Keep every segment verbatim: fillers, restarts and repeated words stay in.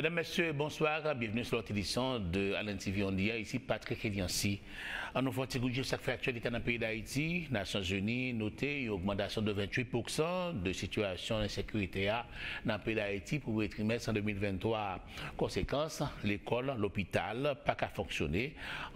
Mesdames, Messieurs, bonsoir. Bienvenue sur l'autre édition de Alan T V On Demand. Ici Patrick Eliancy. An nou fè yon ti kout je sou sa k fè aktyalite nan peyi Dayiti. Nasyonzini note yon ogmantasyon de venntuit pousan de sitiyasyon ensekirite a nan peyi Dayiti pou premye trimès an de mil venntwa. Konsekans, lekòl, lopital pa ka fonksyone.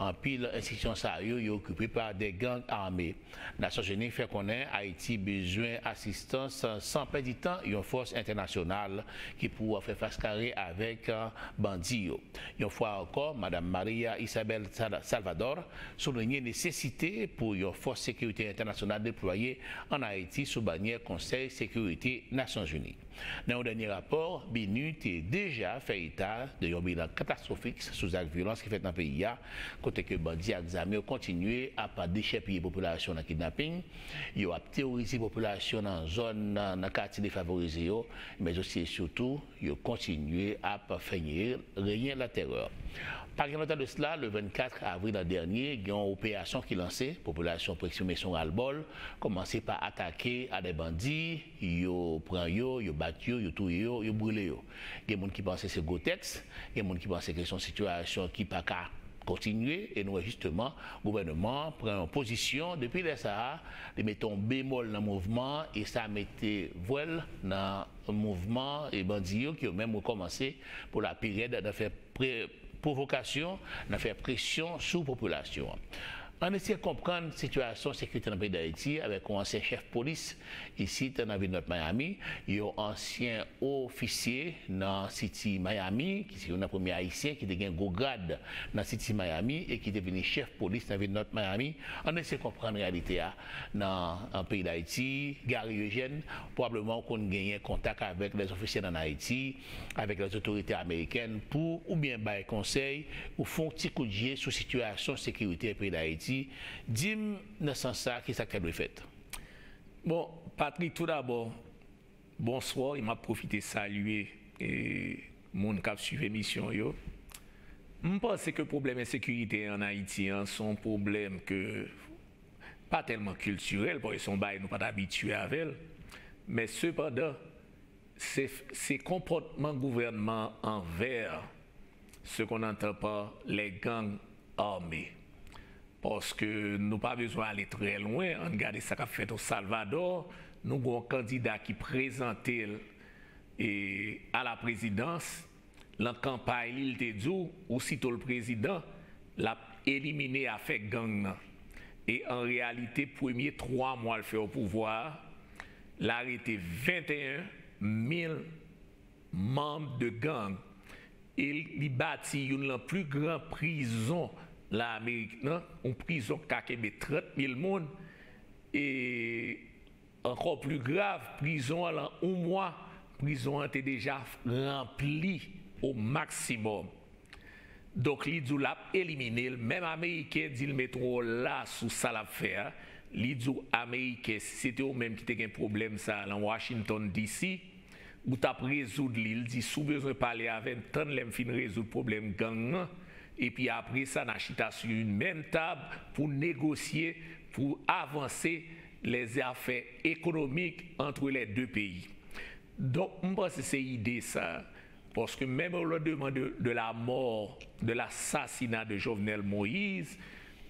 Anpil enstitisyon sa yo, yo okipe pa de gang ame. Nasyonzini fè konnen Ayiti bezwen asistans san pèdi tan yon fòs entènasyonal ki pou fè fas kare avèk bandi yo. Yon fwa ankò, Madam Maria Isabel Salvador soulinye nesesite pou yon fòs sekirite entènasyonal deplwaye ann Ayiti sou banyè Konsèy Sekirite Nasyonzini. Nan yon dènye rapò, BINUH te deja fè eta de yon bilan katastwofik sou zak vyolans ki fèt nan peyi a, kote ke bandi ak zam yo kontinye ap dechèpiye popilasyon nan kidnaping, yo ap teworize popilasyon nan zòn nan, nan katye defavorize yo, men osi e sitou, yo kontinye ap fè renyen latèrè. Pa gen lontan de sila, le vennkat avril an dènye, gen yon operasyon ki lanse, popilasyon pou eksprime son ralbòl, kòmanse pa atake a de bandi, yo pran yo, yo bat yo, yo touye yo, yo brile yo. Gen moun ki panse se gwo tèks, gen moun ki panse ke se yon sitiyasyon ki pa ka kontinye, e nou wè jisteman gouvènman an pran yon pozisyon depi lè sa a, li mete yon bemòl nan mouvman an, e sa mete vwèl nan mouvman e bandi yo ki yo menm rekòmanse pou l ap pi rèd nan fè pre- pwovokasyon, nan fè presyon sou popilasyon an. Ann eseye konprann sitiyasyon sekirite nan peyi Dayiti avèk yon ansyen chèf polis isit nan vil Nòt Miami, yon ansyen ofisye nan City Miami, ki se youn nan premye Ayisyen ki te gen gwo grad nan City Miami e ki te vini chèf polis nan vil Nòt Miami. Ann eseye konprann reyalite a nan, nan peyi Dayiti. Gary Eugène, pwobableman ou konn genyen kontak avèk lèzofisye ann Ayiti, avèk lèzotorite amerikèn pou oubyen bay konsèy ou fè yon ti kout je sou sitiyasyon sekirite peyi Dayiti. Di m, nan sans sa, kisa k ta dwe fèt? Bon, Patrick, toudabò, bonswa, e m ap pwofite salye e, moun k ap swiv emisyon yo. M panse ke pwoblèm ensekirite ann Ayiti an, se yon pwoblèm ke pa tèlman kiltirèl, paske se yon bagay nou pa t abitye avè l. Men sepandan, se, se konpòtman gouvènman an anvè ce qu'on entend par les gangs armés. Paske nou pa bezwen ale trè lwen, ann gade sa k ap fèt o Salvadò, nou gen yon kandida ki prezante l e, a la prezidans, nan kanpay li, li te di w, osito l prezidan, l ap elimine afè gang nan. E an reyalite, premye twa mwa l fè o pouvwa a, l arete venteyen mil manm de gang. E li bati youn lan pli gran prizon Lamerik nan, yon prizon ki ka kenbe trant mil moun. E ankò pli grav, prizon an lan yon mwa, prizon an te deja ranpli o maksimòm. Donk, li di w l ap elimine l. Menm Ameriken di l mete w la sou sa l ap fè a. Li di w Ameriken, si se te ou menm ki te gen pwoblèm sa a lan Washington D C, ou t ap rezoud li. Li di, si w bezwen pale avè m, tann lè m fin rezoud pwoblèm gang nan, epi apre sa, n a chita sou yon menm tab pou negosye, pou avanse les affaires économiques entre les deux pays. Donk, m panse se ide sa a. Paske menm o lendemain de, de la mort, de l'assassinat de Jovenel Moïse,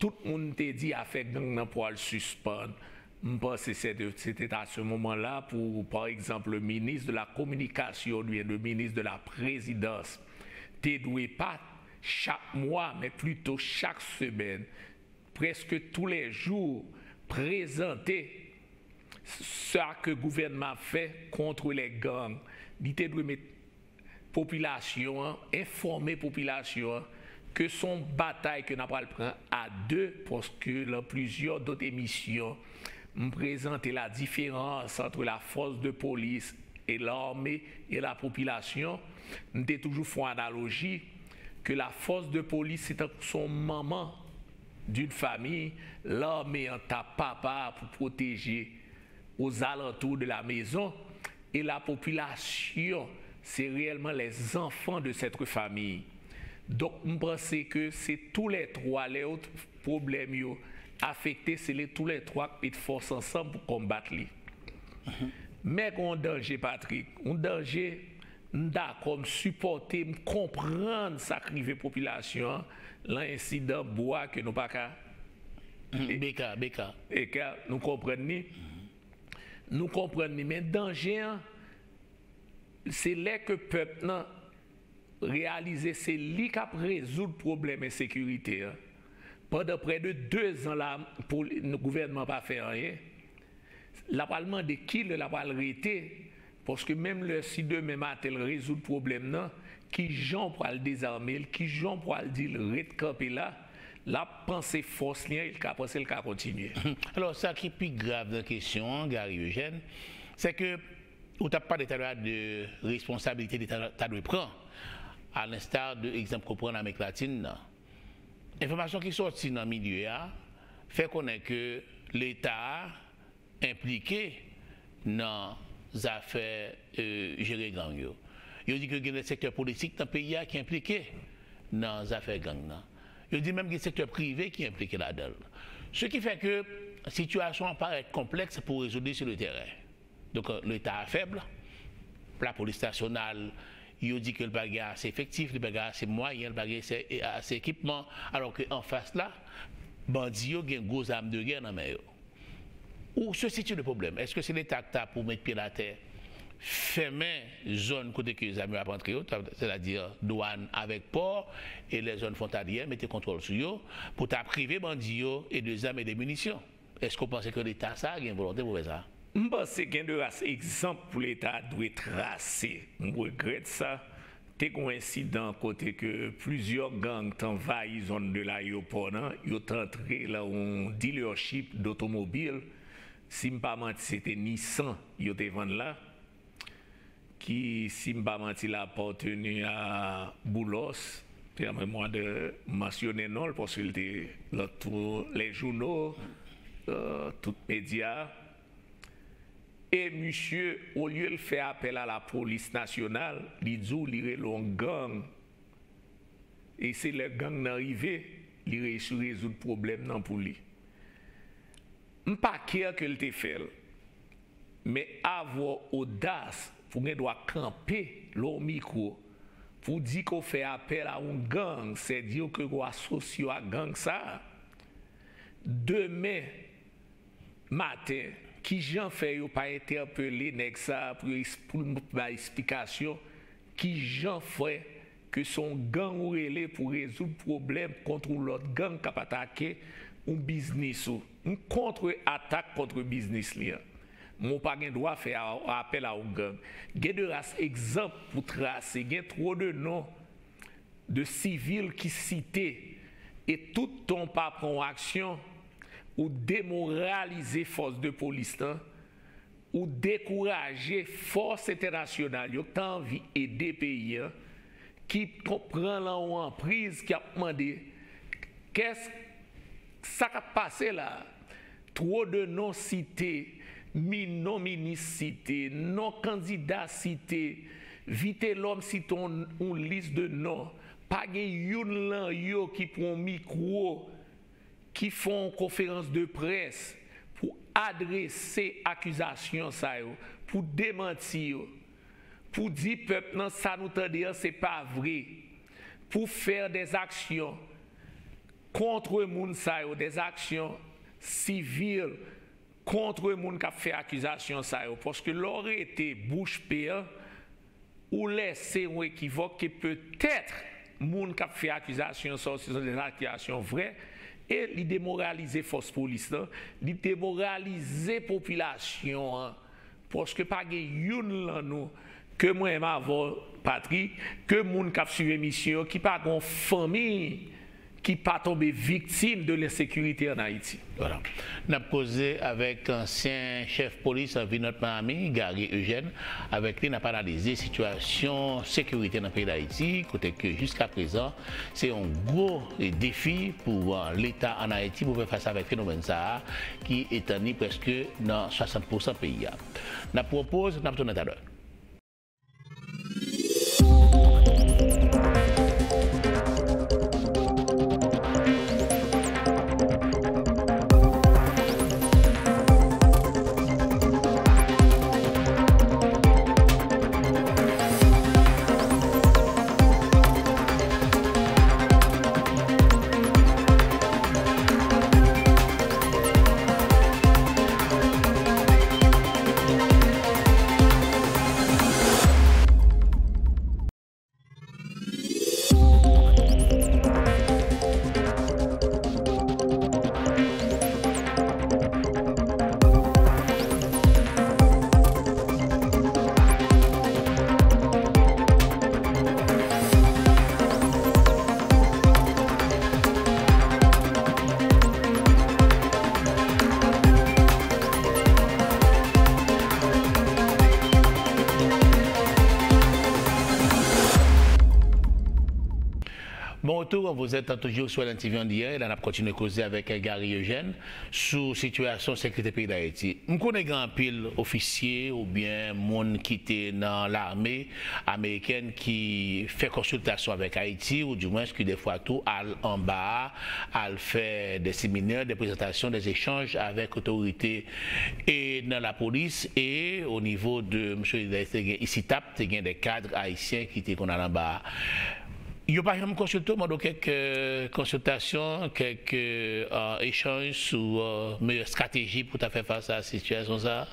tout moun te di afè gang nan pwal sispann. M panse se te, se te ta se moman la pou, pa egzanp, le ministre de la communication oubyen le ministre de la présidence te dwe pa chak mwa, men plito chak semèn, prèske toulèjou, prezante sa ke gouvènman ap fè contre les gangs. Li te dwe met popilasyon an, enfòme popilasyon an ke se yon batay ke n ap pral pran a de, paske lan plizyè dòt emisyon, m prezante la différence entre la force de police et l'armée et la population. M te toujou fè yon analoji ke la force de police se tankou se yon manman d'une famille, lame an ta papa a pou pwoteje aux alentours de la maison, et la population, c'est réellement les enfants de cette famille. Donk, m panse ke se toulètwa, lè yo t-, pwoblèm yo afekte, se le toulètwa k met fòs ansanm pou konbat li. Men gen yon danje, Patrick, yon danje, m dakò, m sipòte, m konprann sa k rive popilasyon an lan ensidan bwa ke nou pa ka, B K, B K. E ka, nou konprann li. Nou konprann li, men danje an, se lè ke pèp nan reyalize se li k ap rezoud pwoblèm ensekirite an. Pandan prè de dezan la, gouvènman pa fè anyen. L ap al mande kilè l ap al rete, paske menm lè si demen maten l rezoud pwoblèm nan, kijan w pral dezame l, kijan w pral di l ret kanpe la, l ap panse fòs li an, e l ka panse l ka kontinye. Alò, sa ki pi grav nan kesyon an, Garry Eugène, se ke ou t ap pale talè a de responsabilite Leta ta dwe pran, a lensta de egzanp ke w pran nan Amerik Latin nan. Enfòmasyon ki sòti nan milye a fè konnen ke Leta a enplike nan zafè jere gang yo. Yo di ke gen de sektè politik nan peyi a ki enplike nan zafè gang nan. Yo di menm gen sektè prive ki enplike ladan l. Se ki fè ke sitiyasyon an parèt konplèks pou rezoud li sou le teren. Donk, Leta a fèb, lapolis nasyonal, yo di ke l pa gen ase efektif, li pa gen ase mwayen, li pa gen ase, ase ekipman, alò ke anfas la, bandi yo gen gwo zam de gè nan men yo. Où se situe le problème? Èske se Leta ki ta pou met pye l atè, fèmen zòn kote ke zam yo ap antre yo, sètadi dwàn avèk pò, e lè zòn fwontalyè, mete kontwòl sou yo, pou ta prive bandi yo e de zam e de minisyon? Èske w panse ke Leta sa a gen volonte pou fè sa? M panse gen de ras egzanp pou Leta dwe trase. M regrèt sa. Te gen yon ensidan kote ke plizyè gang t anvayi zòn de layewopò nan, yo t antre lan yon dealership dotomobil, si m pa manti se te Nissan yo te vann la, ki si m pa manti la apateni a Boulos, permèt mwa de mansyonnen non l paske l te lan tout lè jouno, tout medya. E misye, olye l fè apèl a lapolis nasyonal, li di w li rele yon gang. E se lè gang nan rive, li reyisi rezoud pwoblèm nan pou li. M pa kè ke l te fè l. Men avè w odas pou w gen dwa kanpe lè w mikwo, pou w di ke w fè apèl a yon gang, sèdi w ke w asosye w ak gang sa a. Demen, maten, kijan fè yo pa entèpele nèg sa a pou yo pou l bay esplikasyon kijan fè ke se yon gang ou rele pou rezoud pwoblèm kont yon lòt gang k ap atake yon biznis ou. M kont atak kont biznis li an. Men w pa gen dwa fè apèl a yon gang. Gen de ras egzanp pou trase. Gen two de non de sivil ki site, e tout tan w pa pran yon aksyon, ou demoralize fòs de polis lan, ou dekouraje fòs entènasyonal yo ki ta anvi ede peyi an, ki pran lan yon anpriz, ki ap mande kès sa k ap pase la a? Two de non site, mi non minis site, non kandida site, Vitelhomme site yon lis de non. Pa gen youn lan yo ki pran yon mikwo, ki fè yon konferans de près pou adrese akizasyon sa yo, pou demanti yo, pou di pèp nan sa nou tande an se pa vre, pou fè dèzaksyon kont moun sa yo, dèzaksyon sivil kont moun k ap fè akizasyon sa yo, paske lè w rete bouch be an, ou lèse yon ekivòk ke petèt moun k ap fè akizasyon sa yo se dèzakizayon vrè, e li demoralize fòs polis lan, li demoralize popilasyon an, paske pa gen youn lan nou, ke mwen menm avè w Patrick, ke moun k ap swiv emisyon yo ki pa gen yon fanmi ki pa tonbe viktim de lensekirite ann Ayiti. Vwala. N ap koze avèk ansyen chèf polis Vinot Miami, Garry Eugène. Avèk li, n ap analize sitiyasyon sekirite nan peyi Dayiti, kote ke jiskaprezan, se yon gwo defi pou Leta ann Ayiti pou fè fas avèk fenomèn sa a ki etann li prèske nan swasant pousan peyi a. N ap pran yon poz, n ap tounen talè. Bon retour, vous êtes toujours sur L N T V en direct. La, n ap kontinye koze avèk Gary Eugène sou sitiyasyon sekirite peyi Dayiti. M konnen gen anpil ofisye oubyen moun ki te nan lame amerikèn ki fè konsiltasyon avèk Ayiti, ou dimwens ki defwa tou al anba a, al fè de seminè, de prezantasyon, de echanj avèk otorite e nan lapolis e o nivo de, m sonje te gen ICITAP, te gen de kad ayisyen ki te konn al anba a. Yo pa janm konsilte w, mande w kèk, euh, konsiltasyon, kèk, euh, echanj sou, euh, meyè estrateji pou ta fè fas a sitiyasyon sa a?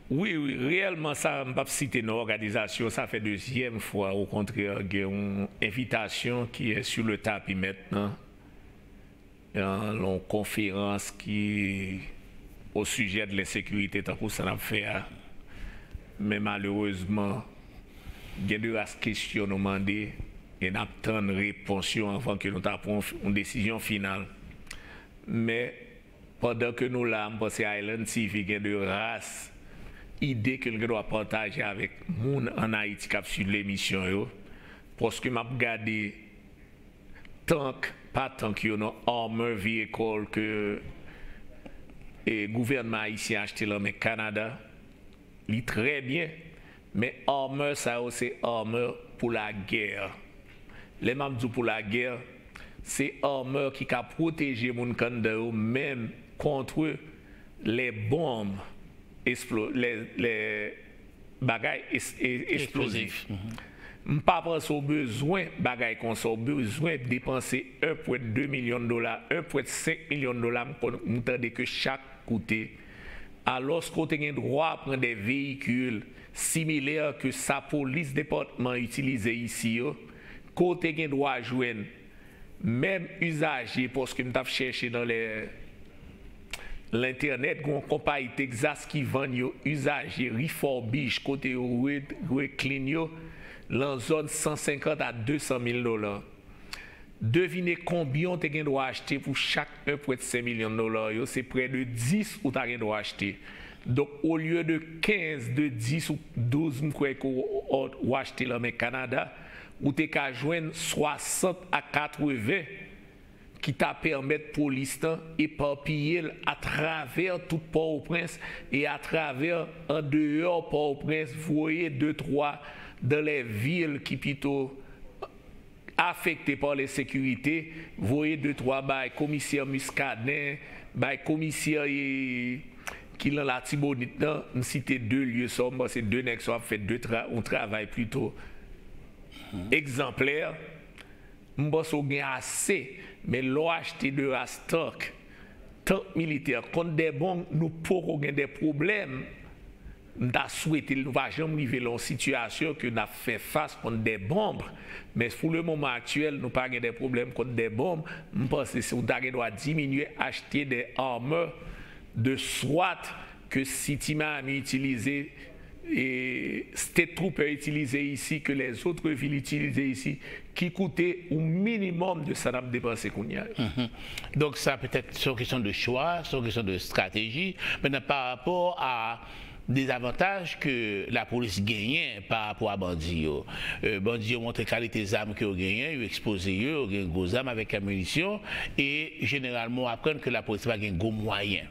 Wi, wi, reyèlman sa, m p ap site non òganizasyon, sa fè dezyèm fwa, okontrè, gen yon envitasyon ki est sur le tapis maintenant. Yon konferans ki au sujet de l'insécurité, tankou sa n ap fè a. Men malerezman, gen de ras kesyon nou mande e n ap tann repons yo anvan ke nou ta pran yon, yon desizyon final. Men pandan ke nou la, m panse Island T V gen de ras ide ke l gen dwa pataje avèk moun ann Ayiti k ap swiv lemisyon yo. Paske m ap gade tank, pa tank yo non, armor vehicle ke, e, gouvènman ayisyen achte lan men Kanada, li trè byen, men armor sa yo se armor pou lagè. Lè m ap di w pou lagè, se armor ki ka pwoteje moun k anndan yo menm contre les bombes, explo-, les, les bagay es-, e-, eksplozif. M pa panse w bezwen bagay konsa, w bezwen depanse en pwen de milyon dola, en pwen senk milyon dola, m konn, m tande ke chak koute. Alòske w te gen dwa pran de veyikil similè ke sa polis depatman itilize isi yo, ke w te gen dwa jwenn menm izaje, paske m t ap chèche nan lè, lentènèt, gen yon konpayi Texas ki vann yo izaje, refurbish, kote yo re-, re-clean yo, lan zòn san senkant a de san mil dola. Devine konbyen w te gen dwa achte pou chak en pwen senk milyon dola yo, se prè de dis ou ta gen dwa achte. Donk, olye de kenz, de dis ou douz, m kwè ke w, w, w achte lan men Kanada, ou te ka jwenn swasant a katreven ki ta pèmèt polis lan epapiye l atravè tout Pòtoprens e atravè andeyò Pòtoprens, voye de twa dans les villes ki pito afekte pa lensekirite, voye de twa bay komisè Muscadin, bay komisè, e, ki lan Latibonit lan, m site de lye sa, m panse de nèg sa ap fè de tra-, yon travay plito egzanplè. M panse w gen ase, men lè w achte de ras tank, tank militè, kont de bonm, nou poko gen de pwoblèm. M ta swete nou pa janm rive lan yon sitiyasyon ke n ap fè fas kont de bonm. Men pou le moman aktyèl, nou pa gen de pwoblèm kont de bonm. M panse si w ta gen dwa diminye achte de armor de SWAT ke City Miami itilize, e State Trooper itilize isi, ke lèzòt vil itilize isi, ki koute yon minimòm de sa n ap depanse kounye a yo. Mhm. Donk, sa petèt se yon kesyon de chwa, se yon kesyon de estrateji. Mentnan, pa rapò a dezavantaj ke lapolis genyen pa rapò a bandi yo, e, bandi yo montre kalite zam ke yo genyen, yo ekspoze yo, yo gen gwo zam avèk minisyon, e jeneralman, w aprann ke lapolis pa gen gwo mwayen.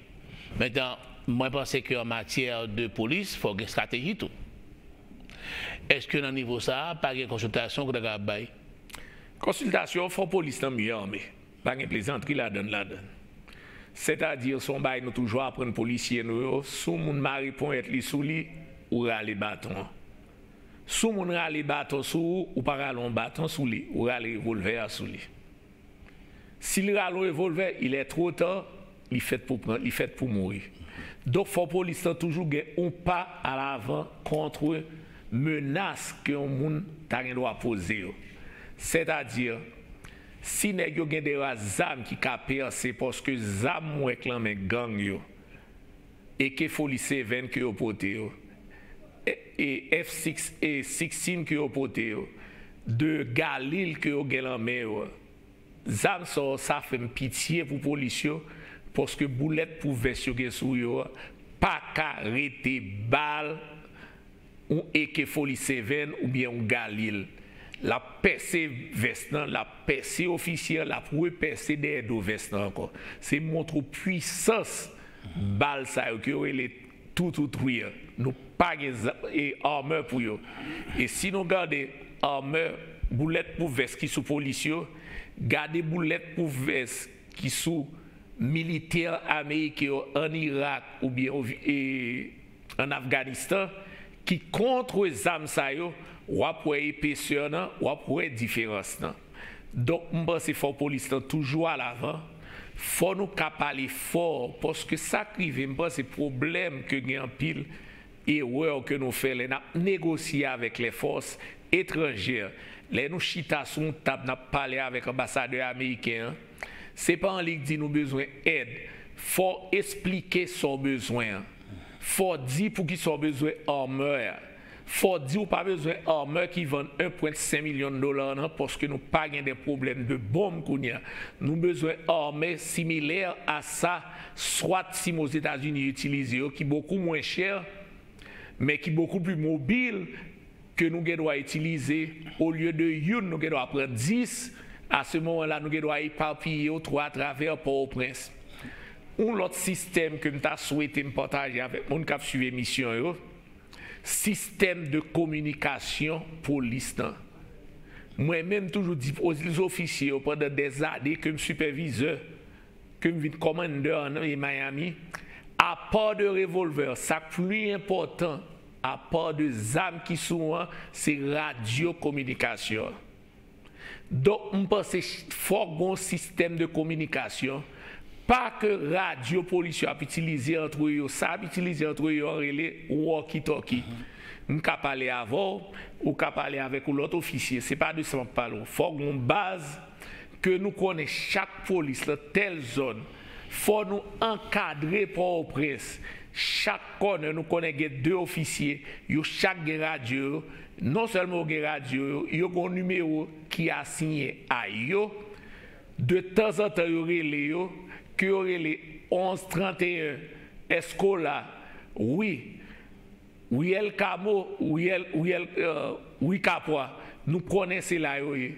Mentnan, mwen panse ke an matyè de polis, fò gen estrateji tou. Èske nan nivo sa a, pa gen konsiltasyon ke w ta kapab bay? Konsiltasyon, fò polis lan mye ame. Pa gen plezantri ladann, ladann. Sètadi, se yon bagay nou toujou aprann polisye nou yo, si yon moun mare ponyèt li sou li, ou rale baton an. Si yon moun rale baton sou ou, ou pa rale yon baton sou li, ou rale revòlvè a sou li. Si l rale yon revòlvè, il est trop tard, li fèt pou pran, li fèt pou mouri. Donk, fò polis lan toujou gen yon pa alavan kont menas ke yon moun ta gen dwa poze yo. Sètadi, si nèg yo gen de ras zam ki ka pèse, paske zam m wè k lan men gang yo, A K forty-seven ke yo pote yo, e, e F six, e sixteen ke yo pote yo, de Galil ke yo gen lan men yo, zam sa yo, sa fè m pitye pou polis yo, paske boulèt pou vès yo gen sou yo a pa ka rete bal yon A K forty-seven oubyen yon Galil. L ap pèse vès lan, l ap pèse ofisye an, l ap repèse dèyè do vès lan ankò. Se montre w pwisans bal sa yo ke yo rele two two three an. Nou pa gen za- e armor pou yo. E si nou gade armor, boulèt pou vès ki sou polis yo, gade boulèt pou vès ki sou militè ameriken yo ann Irak oubyen o- e ann Afganistan, ki kontre zam sa yo, w ap wè epesè nan, w ap wè diferans nan. Donk, m panse fò polis lan toujou alavan, fò nou ka pale fò, paske sa k rive, m panse pwoblèm ke gen anpil erè ke nou fè lè n ap negosye avèk lèfòs etranjè, lè nou chita sou yon tab, n ap pale avèk anbasadè ameriken an, se pa annik di nou bezwen èd, fò w esplike sa w bezwen an. Fò w di poukisa w bezwen armor a. Fò w di w pa bezwen armor ki vann en pwen senk milyon dola nan, paske nou pa gen de pwoblèm de bonm kounye a. Nou bezwen armor similè a sa swat sim Ozetazini itilize yo, ki bokou mwen chè, men ki bokou pli mobil, ke nou gen dwa itilize, olye de youn, nou gen dwa pran dis, a se moman la, nou gen dwa epapiye yo twa atravè Pòtoprens. Yon lòt sistèm ke m ta swete m pataje avèk moun k ap swiv emisyon yo, sistèm de kominikasyon polis lan. Mwen menm toujou di ofisye yo pandan dèzane ke m sipèvizè, ke m vin kòmandè an nan Miami, apa de revòlvè, sa k pli enpòtan, apa de zam ki sou an, se radyo kominikasyon an. Donk, m panse ch- fòk gon sistèm de kominikasyon, pa ke radyo polis yo ap itilize antre yo, sa ap itilize antre yo an rele walkie-talkie. M ka pale avè w, ou ka pale avèk yon lòt ofisye, se pa de sa m ap pale w. Fòk gon baz ke nou konnen chak polis lan tèl zòn. Fò nou ankadre Pòtoprens. Chak kònè nou konnen gen de ofisye, yo chak gen radyo yo. Non sèlman yo gen radyo yo, yo gen yon nimewo ki asiyen a yo. De tanzantan yo rele yo, ke yo rele onz tranteyen, Èskola, wi, Riyèl Kamo, Riyèl, Riyèl, euh, Wi Kapwa, nou konnen se la yo ye.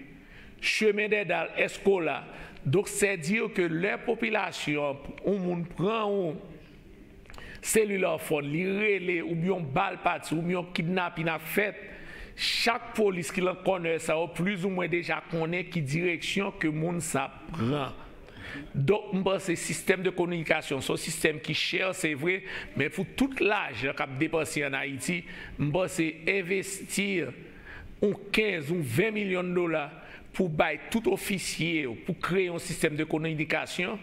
Chemen dè Dal, Èskola. Donk, sèdi ke lè popilasyon, yon moun pran yon selilè fòn, li rele, oubyen yon bal pati, oubyen yon kidnapin ap fèt, chak polis ki lan kònè sa yo, plizoumwen deja konnen ki direksyon ke moun sa pran. Donk, m panse sistèm de kominikasyon, se yon sistèm ki chè, se vre, men pou tout lajan k ap depanse ann Ayiti, m panse envesti yon kenz, yon ven milyon dola pou bay tout ofisye yo, pou kreye yon sistèm de kominikasyon,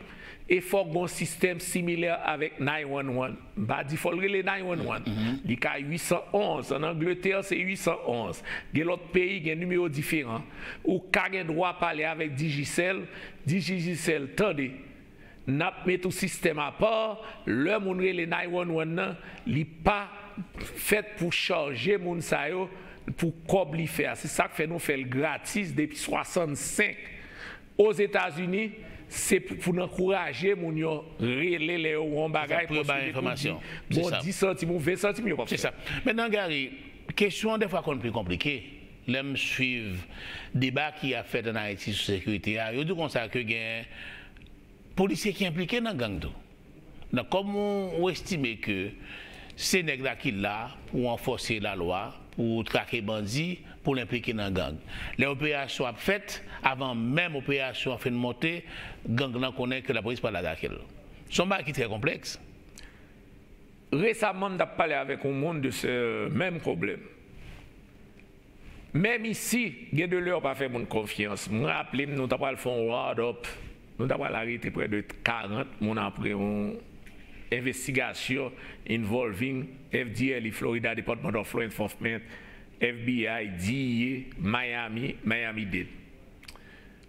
e fòk gon sistèm similè avèk nine one one. M pa di fò l rele nine one one. Li ka uit san onz. Ann Angletè, se uit san onz. Gen lòt peyi, gen nimewo diferan. Ou ka gen dwa pale avèk Digicel. Digicel, tande. N ap met yon sistèm apa. Lè moun rele nine one one nan, li pa fèt pou chaje moun sa yo pou kòb li fè a. Se sa k fè nou fè l gratis depi swasannsenk. Ozetazini, se pou, pou n ankouraje moun yo rele lè yo wè yon bagay, pou yo bay enfòmasyon. Bon, dis santim ou ven santim, yo p ap fè. Se sa. Mentnan, Gary, kesyon an dèfwa konn pli konplike. Lè m swiv deba ki ap fèt ann Ayiti sou sekirite a, yo di konsa ke gen polisye ki enplike nan gang tou. Nan kòm ou, ou estime ke se nèg la ki la pou ranfòse lalwa, pou trake bandi, pou l enplike nan gang. Lè operasyon ap fèt, avan menm operasyon an fin monte, gang lan konnen ke lapolis pral atake l. Se yon bagay ki trè konplèks. Resaman, m t ap pale avèk yon moun de se menm pwoblèm. Menm isi, gen de lè w pa fè moun konfyans. Mwen raple m, nou ta pral fè yon round up. Nou ta pral arete prè de karant moun apre yon envestigasyon involving F D L E, Florida Department of Law Enforcement, F B I, D E A, Miami, Miami-Dade.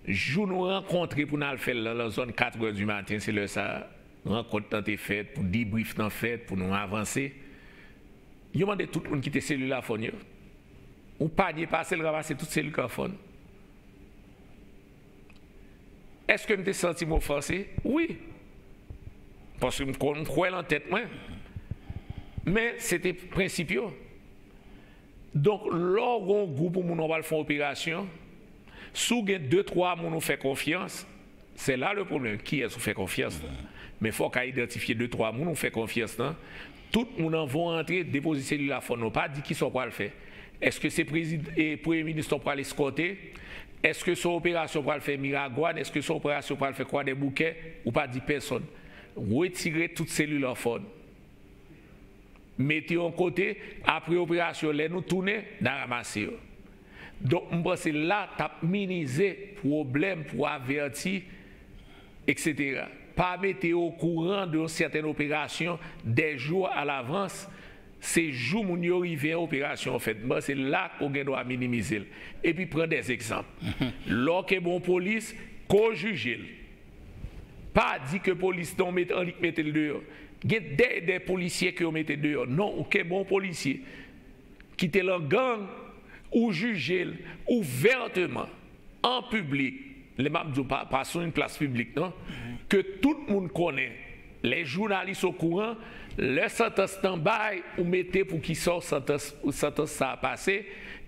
Jou nou rankontre pou n al fè l lan, lan zòn katrè di maten, se lè sa rankont lan te fèt, pou debrief lan fèt, pou nou avanse. Yo mande tout moun kite selil a fòn yo. Yon panye pase, l ranmase tout selil k an fòn. Èske m te santi m ofanse? Wi. Paske m kwè, m kwè lan tèt mwen. Men, se te prensip yo. Donk, lè w gen yon gwoup ou moun w pral fè yon operasyon, si w gen de, twa moun ou fè konfyans, c'est là le problème, kiyès ou fè konfyans la. Men fò w ka idantifye de, twa moun ou fè konfyans lan. Tout moun anvan w antre, depoze selil la fò non. Pa di kisa w pral fè. Èske se prezid-, e, premye minis la w pral eskòte? Èske se yon operasyon w pral fè Miragwàn? Èske se yon operasyon w pral fè Kwadèboukè? Ou pa di pèsonn. Retire tout selil anfòn. Mete yon kote, apre operasyon, lè nou tounen, n a ranmase yo. Donk, m panse la, t ap minimize pwoblèm pou avèti, et cetera. Pa mete yo okouran de yon sètèn operasyon dè jou alavans, se jou moun yo rive an operasyon an fèt. M panse la ke w gen dwa minimize l. Epi pran dè egzanp. Lè w kenbe yon polis, ke w jije l. Pa di ke polis nan w met, annik mete l deyò. Gen dè, dè polisye ke yo mete deyò. Non, ou kenbe yon polisye, kite l an gang, ou jije l ouvèteman, an piblik, lè m ap di w pa, pa sou yon plas piblik, non, ke tout moun konnen, lè jounalis okouran, lè santans lan bay, ou mete pou kisa w santans, santans sa a pase,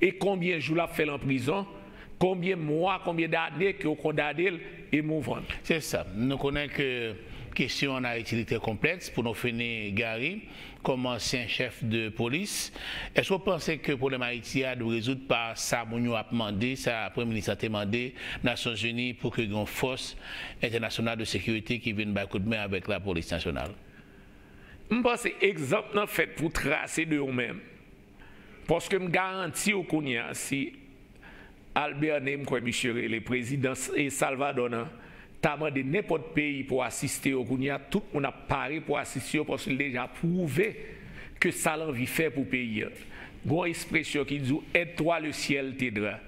e konbyen jou l ap fè l an prizon, konbyen mwa, konbyen dane ke w kondane l, e move on. Se sa. Nou konnen ke kesyon an Ayiti li trè konplèks. Pou nou fini, Gary, kòm ansyen chèf de polis, èske w panse ke pwoblèm Ayiti a dwe rezoud pa sa moun yo ap mande, sa Premye Minis la te mande Nasyonzini pou ke gen yon fòs entènasyonal de sekirite ki vin bay kout men avèk lapolis nasyonal? M panse egzanp lan fèt pou trase de ou menm. Paske m garanti w kounye a, si Albert Ney, m kwè misye rele, prezidan s-, e Salvadò nan, ta mande nenpòt peyi pou asiste yo kounye a, tout moun ap pare pou asiste yo, paske l deja pwouve ke sa l anvi fè pou peyi a. Gen yon ekspresyon ki di w, aide-toi, le ciel t'aidera.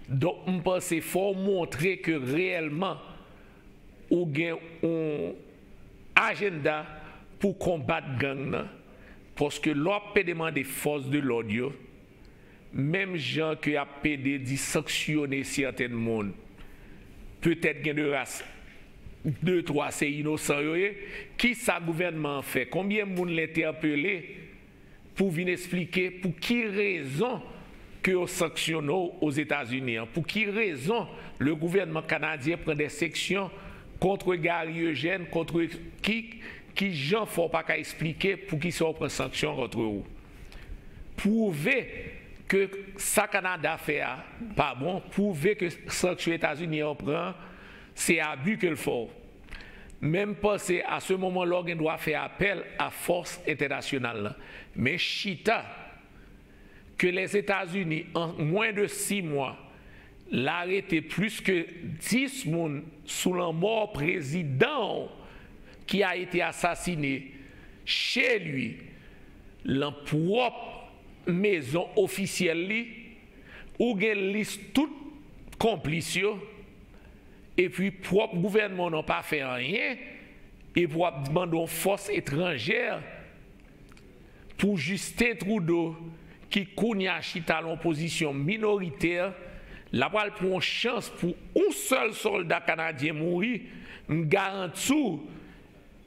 Donk, m panse fò w montre ke reyèlman ou gen yon ajanda pou konbat gang nan. Paske lè w ap pede mande fòs de lòd yo, menm jan ke y ap pede di sanksyone sèten moun, petèt gen de ras, de, twa se inosan yo ye, kisa gouvènman an fè? Konbyen moun l entèpele pou vin esplike pou ki rezon ke yo sanksyone w Ozetazini an? Pou ki rezon le gouvènman kanadyen pran dè sanksyon kont Gary Eugène, kont ki, ki jan fè w pa ka esplike poukisa yo pran sanksyon kont ou? Pwouve ke sa Kanada fè a pa bon, pwouve ke sanksyon Etazini an pran, se abi ke l fè w. Men m panse, a se moman, lè w gen dwa fè apèl a fòs entènasyonal lan. Men chita ke Lèzetazini, an mwen de sis mwa, l arete plis ke dis moun sou lanmò prezidan w ki a été assassiné chez lui, lan pwòp mezon ofisyèl li, ou gen lis tout konplis yo, epi pwòp gouvènman w nan pa fè anyen, epi w ap mande yon fòs etranjè pou Justin Trudeau, ki kounye a chita lan yon pozisyon minoritè, l ap al pran yon chans pou yon sèl sòlda kanadyen mouri, m garanti w,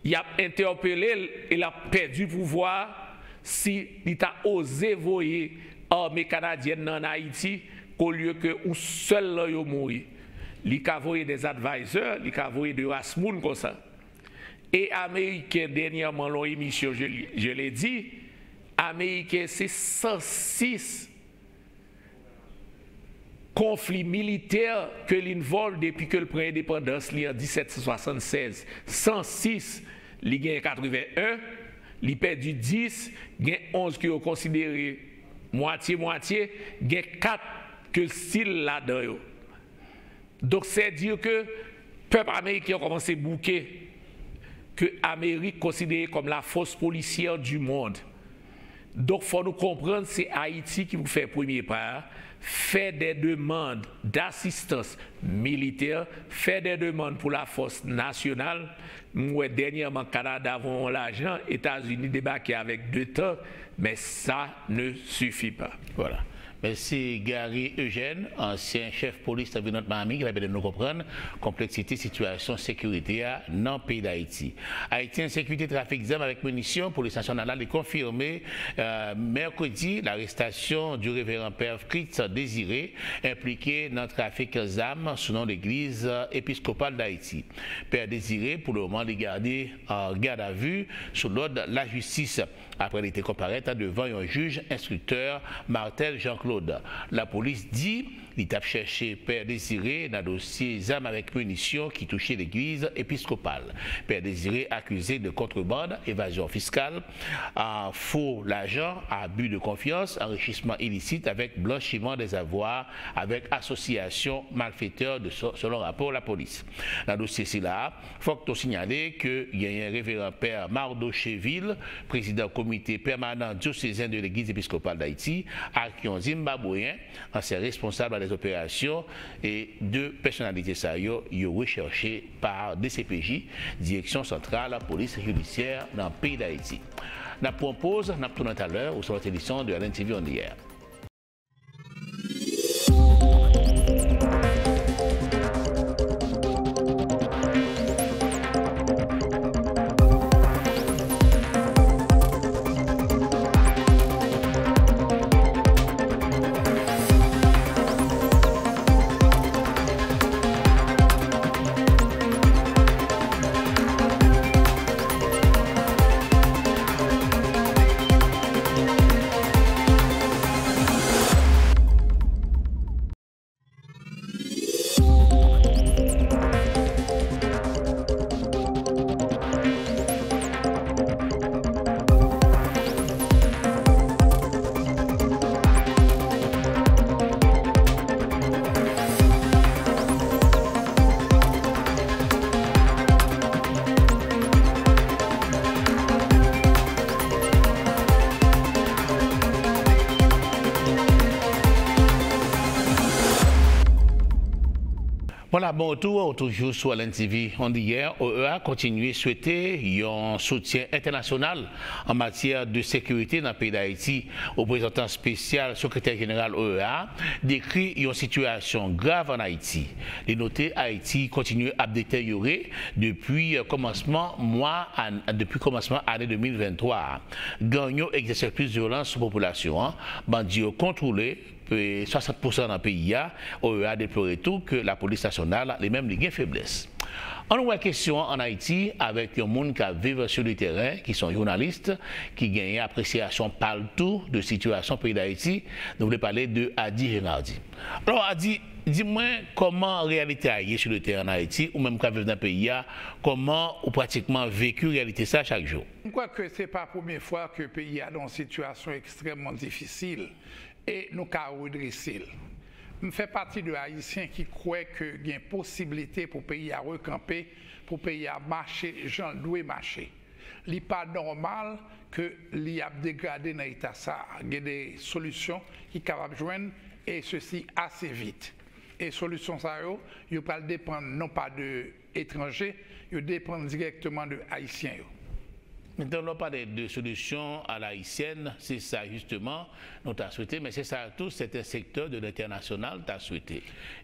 y ap entèpele l e l ap pèdi pouvwa a si li ta oze voye ame kanadyèn nan ann Ayiti, olye ke yon sèl lan yo mouri. Li ka voye des advisors, li ka voye de ras moun konsa. E Ameriken, dènyèman, lan yon emisyon, je, je l'ai dit, Ameriken se san sis konfli militè ke l involve depi ke l pran endepandans li an disèt san swasannsèz. San sis, li genyen katreven en, li pèdi dis, gen onz ke yo konsidere mwatye mwatye, gen kat ke l still ladan yo. Donk, c'est dire que pèp ameriken an kòmanse bouke ke Amerik konsidere kòm la force policière du monde. Donk, fò nou konprann se Ayiti ki pou fè premye pa a, fè des demandes d'assistance militaire, fè des demandes pou lafòs nasyonal. M wè dènyèman Kanada voye yon lajan, Etazini debake avèk de tank, mais ça ne suffit pas. Voilà. Men se Gary Eugène, ansyen chèf polis nan vil Nòt Miami, ki pèmèt nou konprann konpleksite sitiyasyon sekirite a nan peyi Dayiti. Ayiti an sekirite, trafik zam avèk minisyon, polis nasyonal la, li konfime, eh, mèkredi, larestasyon di reveran pè Fritz Désiré, enplike nan trafik zam sou non legliz episkopal Dayiti. Pè Désiré, pou le moman, li gade an gadavi sou lòd lajistis, apre li te konparèt devan yon jij enstriktè, Marthel Jean-Claude. Lapolis di li t ap chèche pè Désiré nan dosye zam avèk minisyon ki touche legliz episkopal. Pè Désiré akize de kontrebann, evazyon fiskal, a, fo lajan, abi de konfyans, anrichisman ilisit avèk blanchiman dèzavwa avèk asosyasyon malfetè, de, selon rapò lapolis. Nan dosye sila a, fòk nou sinyale ke genyen reveran pè Mardoché Ville, prezidan komite pèmanan dyosezen de Legliz Episkopal Dayiti, ak yon Zimbabweyen, ansyen responsab a dèzoperasyon, e de pèsonalite sa yo, yo rechèche pa D C P J, Direksyon Santral Polis Jidisyè nan peyi Dayiti. N ap pran poz, n ap tounen talè, ou sou lòt edisyon de L N T V On the Air. Vwala, bon retou, toujou sou L N T V On the Air. O E A kontinye swete yon soutyen entènasyonal an matyè de sekirite nan peyi Dayiti. Reprezantan espesyal sekretè jeneral O E A dekri yon sitiyasyon grav ann Ayiti. Li note Ayiti kontinye ap deteryore depi kòmansman mwa, depi kòmansman ane de mil venntwa a. Gang yo egzèse plis vyolans sou popilasyon an, bandi yo kontwole swasant pousan nan peyi a. O E A deplore tou ke lapolis nasyonal li menm li gen feblès. Ann wè kesyon an ann Ayiti avèk yon moun k ap viv sou le teren, ki se yon jounalis, ki genyen apresyasyon pa l tou de sitiyasyon peyi Dayiti. Nou vle pale de Ady Renardy. Alò, Ady, di mwen kòman reyalite a ye sou le teren ann Ayiti, ou menm k ap viv nan peyi a, kòman ou pratikman veki reyalite sa chak jou? M kwè ke se pa premye fwa ke peyi a nan yon sitiyasyon ekstrèmman difisil e nou ka redrese l. M fè pati de Ayisyen ki kwè ke gen posiblite pou peyi a rekanpe, pou peyi a mache jan l dwe mache. Li pa nòmal ke li ap degrade nan eta sa a. Gen de solisyon ki kapab jwenn, e sesi ase vit. E solisyon sa yo, yo pral depann non pa de etranje, yo depann dirèkteman de Ayisyen yo. Mentnan, lè w pale de solisyon a la ayisyèn, se sa jisteman nou ta swete, men se sa tou sèten sektè de lentènasyonal ta swete.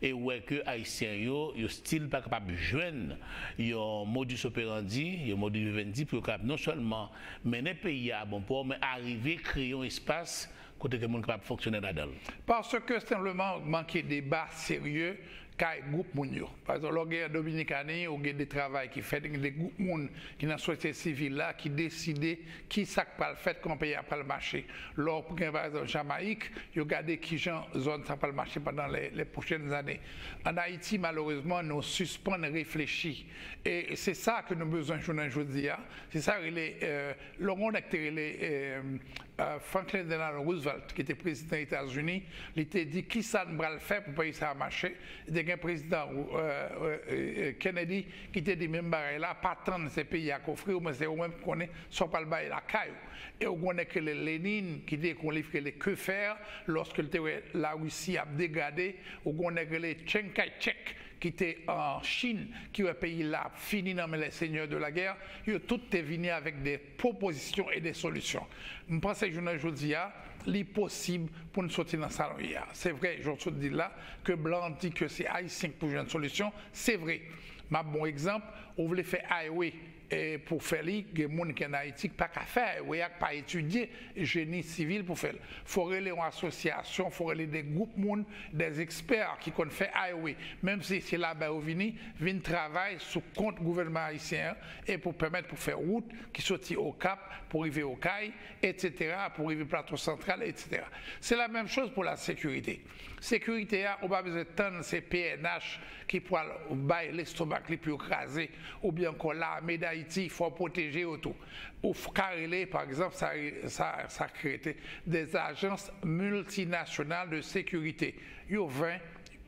E ou wè ke Ayisyen yo, yo still pa kapab jwenn yon modus operandi, yon modus vivendi pou yo kapab non sèlman mennen peyi a a bon pò, men arive kreye yon espas kote ke moun kapab fonksyone ladan l. Paske senpleman manke deba serye kay gwoup moun yo. Pa egzanp, lè w gen an Dominikani, ou gen de travay ki fèt, gen de gwoup moun ki nan sosyete sivil la ki deside ki sa k pral fèt, kòman peyi a pral mache. Lè w gen, pa egzanp, Jamayik, yo gade kijan zòn sa pral mache pandan lè, lè pwochèn ane. Ann Ayiti, malerezman, nou sispann reflechi. E se sa ke nou bezwen jounen jodi a. Se sa rele, eh, lè w gen yon nèg te rele, eh, eh, Franklin Delano Roosevelt, ki te prezidan Etazini, li te di, "Kisa n pral fè pou peyi sa a mache?" Li te gen prezidan, eh, eh, eh, Kennedy ki te di menm bagay la, "Pa tann se peyi a k ofri w, men se ou menm ki konnen sa w pral bay lakay ou." E w gen yon nèg ki rele Lénine, ki te ekri yon liv ki rele Que faire, lòske l te wè Larisi ap degrade, w gen yon nèg rele Chiang Kai-shek, ki te an Chin, ki wè peyi l ap fini nan men les seigneurs de la guerre, yo tout te vini avèk de pwopozisyon e de solisyon. M panse jounen jodi a, li posib pou n soti nan sa nou ye a. Se vre, jan w sot di l la, ke blan di ke se Ayisyen ki pou jwenn solisyon, se vre. M ap ba w egzanp, ou vle fè highway, e pou fè li, gen moun ki ann Ayiti ki pa ka fè highway a, ki pa etidye jeni sivil pou fè l. Fò w rele yon asosyasyon, fò w rele de gwoup moun, de ekspè ki konn fè highway, menm si se laba yo vini, vin travay sou kont gouvènman ayisyen an, e pou pèmèt pou fè wout ki soti Okap pou rive Okay, etsetera, pou rive Plato Santral, etsetera. Se la menm choz pou la sekirite. Sekirite a, ou pa bezwen tann se P N H ki pral bay lestomak li pou yo kraze, oubyen ankò lame Dayiti, fò w pwoteje yo tou. Ou f- ka rele, pa egzanp, sa, sa, sa ki rete des agences multinationales de sécurité. Yo ven,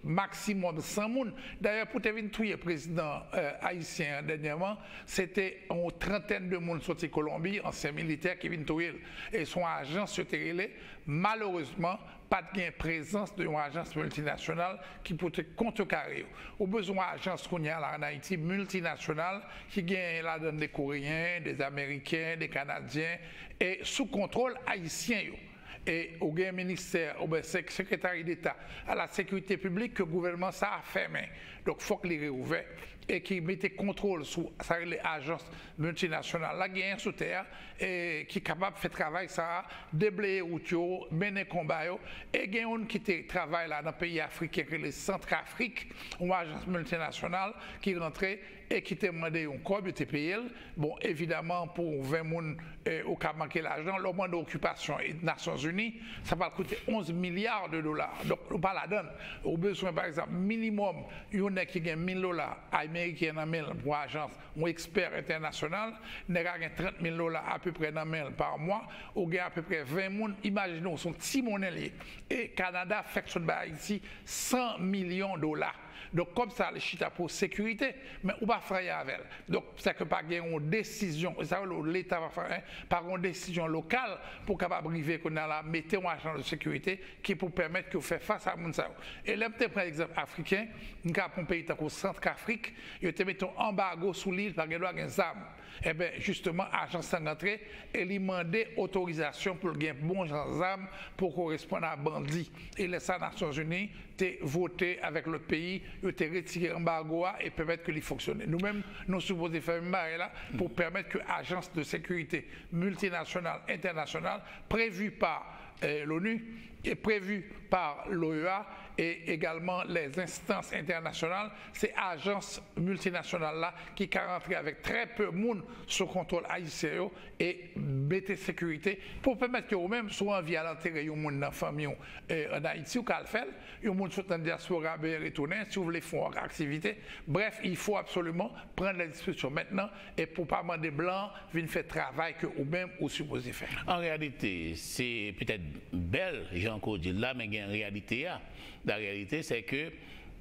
maksimòm san moun. Dayè, pou te vin touye prezidan, eh, ayisyen an dènyèman, se te yon trantèn de moun soti Kolonbi, ansyen militè, ki vin touye l. E se yon ajans yo te rele. Malerezman, pa t gen prezans de yon ajans miltinasyonal ki pou te kontrekare yo. Ou bezwen yon ajans kounye a la ann Ayiti, miltinasyonal, ki gen ladan de Koreyen, de Ameriken, de Kanadyen, e sou kontwòl ayisyen yo. E ou gen ministè, oubyen sek- Sekretari Deta a la Sekirite Piblik ke gouvènman sa a fèmen. Donk, fòk li reouvè e ki mete kontwòl sou sa rele ajans miltinasyonal la genyen sou tè a, e ki kapab fè travay sa a, debleye wout yo, mennen konba yo. E gen youn ki te travay la nan peyi afriken ki rele Santrafrik, yon ajans miltinasyonal ki rantre e ki te mande yon kòb, yo te peye l. Bon, evidaman, pou ven moun, eh, ou ka manke lajan. Lè w mande okipasyon e Nasyonzini, sa pral koute onz milya de dola. Donk, ou pa ladan l. Ou bezwen, pa egzanp, minimòm, yon nèg ki gen mil dola ameriken nan men l pou ajans, yon ekspè entènasyonal, nèg a gen trant mil dola apeprè nan men l pa mwa, ou gen apeprè ven moun, imajine w, se yon ti monnen l ye. E Kanada fèk sot bay Ayiti san milyon dola. Donk, kòb sa a, li chita pou sekirite, men ou pa fè anyen avè l. Donk, sèke pa gen yon desizyon, e sa yo, Leta pa fè anyen, pa gen yon desizyon lokal pou kapab rive kounye a la, mete yon ajan de sekirite ki pou pèmèt ke w fè fas a moun sa yo. E lè m te pran egzanp afriken, m ka pran yon peyi tankou Santrafrik, yo te mete yon anbago sou li, li pa gen dwa gen zam. Enben, jisteman, ajans lan rantre e li mande otorizasyon pou l gen bon jan zam pou koresponn a bandi. E lè sa, Nasyonzini te vote avèk lòt peyi, yo te retire anbago a e pèmèt ke li fonksyone. Nou menm, nou sipoze fè menm bagay la pou pèmèt ke ajans de sekirite miltinasyonal, entènasyonal, previ pa, eh, l'ONU, e previ pa l'OEA, e egalman les instances internationales, se ajans miltinasyonal la ki ka rantre avèk trè pe moun sou kontwòl ayisyen yo e mete sekirite pou pèmèt ke ou menm, si w anvi al antere yon moun nan fanmi w, eh, ann Ayiti, ou ka al fè l. Yon moun sot nan dyaspora, ben retounen, si w vle fè yon aktivite. Bref, il faut absolument prendre les dispositions maintenant e pou pa mande blan vin fè travay ke ou menm ou sipoze fè. An reyalite, se petèt bèl, jan ke w di l la, men gen reyalite a. La reyalite, se ke,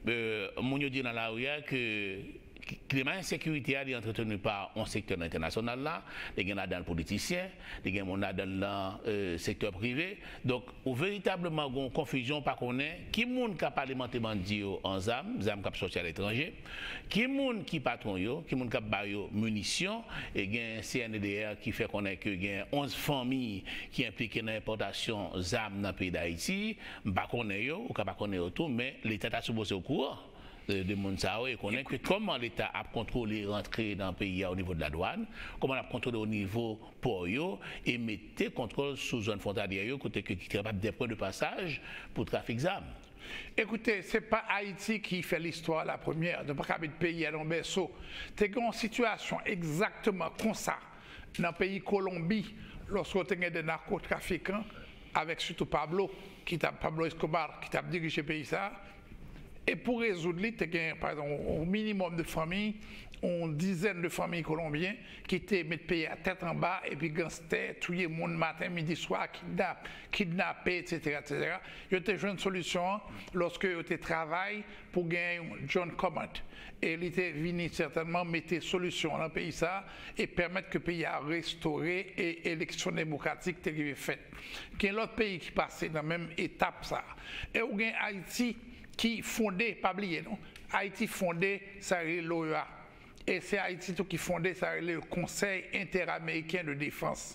euh, moun yo di nan lari a ke klima ensekirite a, li antreteni pa yon sektè nan entènasyonal la, li gen ladan l politisyen, li gen moun ladan l nan, euh, sektè prive. Donk, ou veritableman gen yon konfizyon, ou pa konnen ki moun k ap alimante bandi yo an zam, zam k ap sòti aletranje, ki moun ki patwon yo, ki moun k ap ba yo minisyon, e gen C N E D R ki fè konnen ke gen onz fanmi ki enplike nan enpòtasyon zam nan peyi Dayiti. M pa konnen yo, ou ka pa konnen yo tou, men Leta ta sipoze okouran de, de moun sa yo e konnen ke kòman Leta ap kontwole rantre nan peyi a o nivo de ladwàn, kòman l ap kontwole o nivo pò yo e mete kontwòl sou zòn fwontalyè yo kote ke ki kapab de pwen de pasaj pou trafik zam. Ekoute, se pa Ayiti ki fè listwa la premyè. Nou pa ka met peyi a nan yon bèso. Te gen yon sitiyasyon egzakteman konsa nan peyi Kolonbi, lòske te gen de nakotrafikan, avèk sitou Pablo, ki t ap, Pablo Escobar, ki t ap dirije peyi sa a. E pou rezoud li, te gen, pa egzanp, yon minimòm de fanmi, yon dizèn de fanmi kolonbyen ki te met peyi a tèt anba, epi ganstè touye moun maten, midi, swa, kidnap, kidnape, etsetera, etsetera. Yo te jwenn solisyon an lòske yo te travay pou gen yon John Command. E li te vini sètènman mete solisyon nan peyi sa a e pèmèt ke peyi a restore e eleksyon demokratik te rive fèt. Gen lòt peyi ki pase nan menm etap sa a. E ou gen Ayiti ki fonde, pa bliye non, Ayiti fonde sa rele l'OEA. E se Ayiti tou ki fonde sa rele Konsèy Entèameriken de Defans.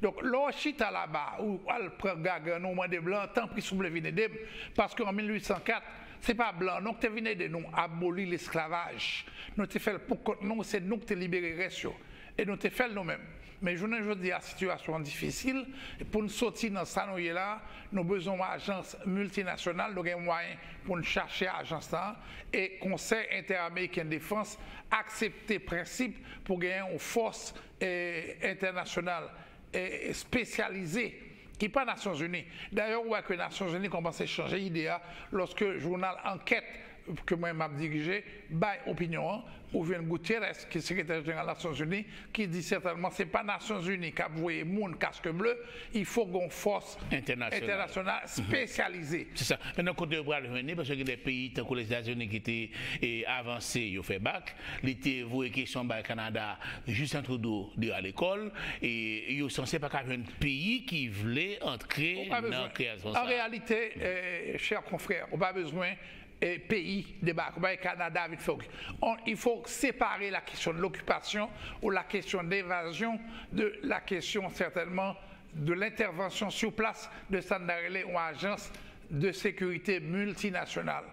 Donk, lè w chita laba, ou al pran gagann ou mande blan, tanpri, souple, vin ede m, paske an mil uit san kat, se pa blan non ki te vin ede nou aboli lesklavaj. Nou te fè l pou kont nou, se nou ki te libere rès yo. E nou te fè l nou menm. Men jounen jodi a, sitiyasyon an difisil. Pou n soti nan sa nou ye la, nou bezwen yon ajans miltinasyonal. Nou gen mwayen pou n chache ajans lan. E Konsèy Entèameriken Defans aksepte prensip pou genyen yon fòs, eh, entènasyonal, eh, espesyalize ki pa Nasyonzini. Dayè, ou wè ke Nasyonzini kòmanse chanje ide a lòske jounal Ankèt, ke mwen m ap dirije, bay opinyon an, ou jwenn Gutierrez, ki sekretè jeneral Nasyonzini, ki di sètènman se pa Nasyonzini k ap voye moun kask ble, il faut gen yon fòs entènasyonal espesyalize. Se sa. Mentnan, kote yo pral jwenn li, paske gen de peyi tankou Lèzetazini ki te, e, avanse, yo fè bak. Li te voye kesyon bay Kanada, Justin Trudeau de alekòl, e yo sanse pa ka jwenn peyi ki vle antre nan kreyasyon sa. An reyalite, eh, chè konfrè, ou pa bezwen, eh, peyi debake, ou pa Kanada vin fè. On, il faut séparer la question de l'occupation ou la question d'évasion de la question, certainement, de l'intervention sur place de sa n ta rele yon ajans de sekirite miltinasyonal.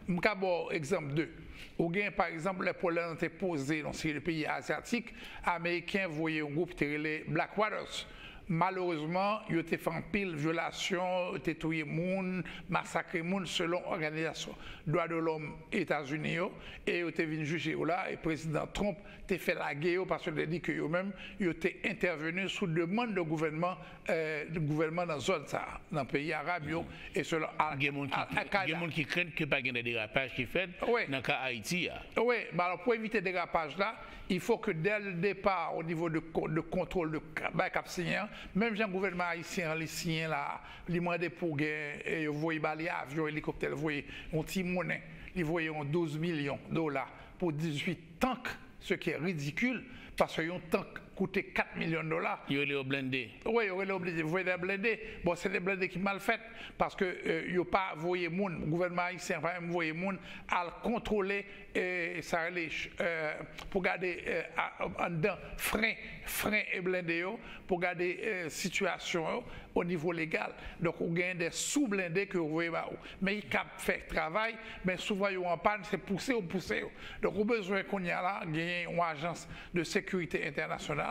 M ka ba w egzanp de. Ou gen, pa egzanp, lè pwoblèm nan te poze nan seri de peyi azyatik, Ameriken voye yon gwoup ki te rele Black Waters. Malerezman, yo te fè anpil vyolasyon, yo te touye moun, masakre moun, selon òganizasyon dwa de lòm Etazini yo, e yo te vin jije yo la, e Prezidan Trump te fè lage yo, paske yo te di ke yo menm, yo te entèveni sou demann de gouvènman, eh, gouvènman nan zòn sa a, nan peyi arab yo, e selon Al-, Al-Qaeda. Gen moun ki, gen moun ki krent ke pa gen de derapaj ki fèt nan ka Ayiti a. Wi, men alò, pou evite derapaj la, il faut que dès le départ, au niveau de, de contrôle de bay k ap siyen an, menm jan gouvènman ayisyen an li siyen la, li mande pou gen, eh, yo voye ba li avyon, elikoptè, li voye yon ti monnen, li voye yon douz milyon dola pou dizuit tank, ce qui est ridicule, paske yon tank koute kat milyon dola. Yo rele yo blende. Wi, yo rele yo blende, voye de blende. Bon, se de blende ki mal fèt, paske, eh, yo pa voye moun, gouvènman ayisyen pa menm voye moun al kontwole, eh, sa rele, eh, pou gade, eh, a, anndan fren, fren e blende yo, pou gade, eh, sitiyasyon yo o nivo legal. Donk, ou gen de sou blende ke yo voye ba ou. Men ki kab fè travay, men souvan yo an pàn, se pouse yo pouse yo. Donk, ou bezwen kounye a la, genyen yon ajans de sekirite entènasyonal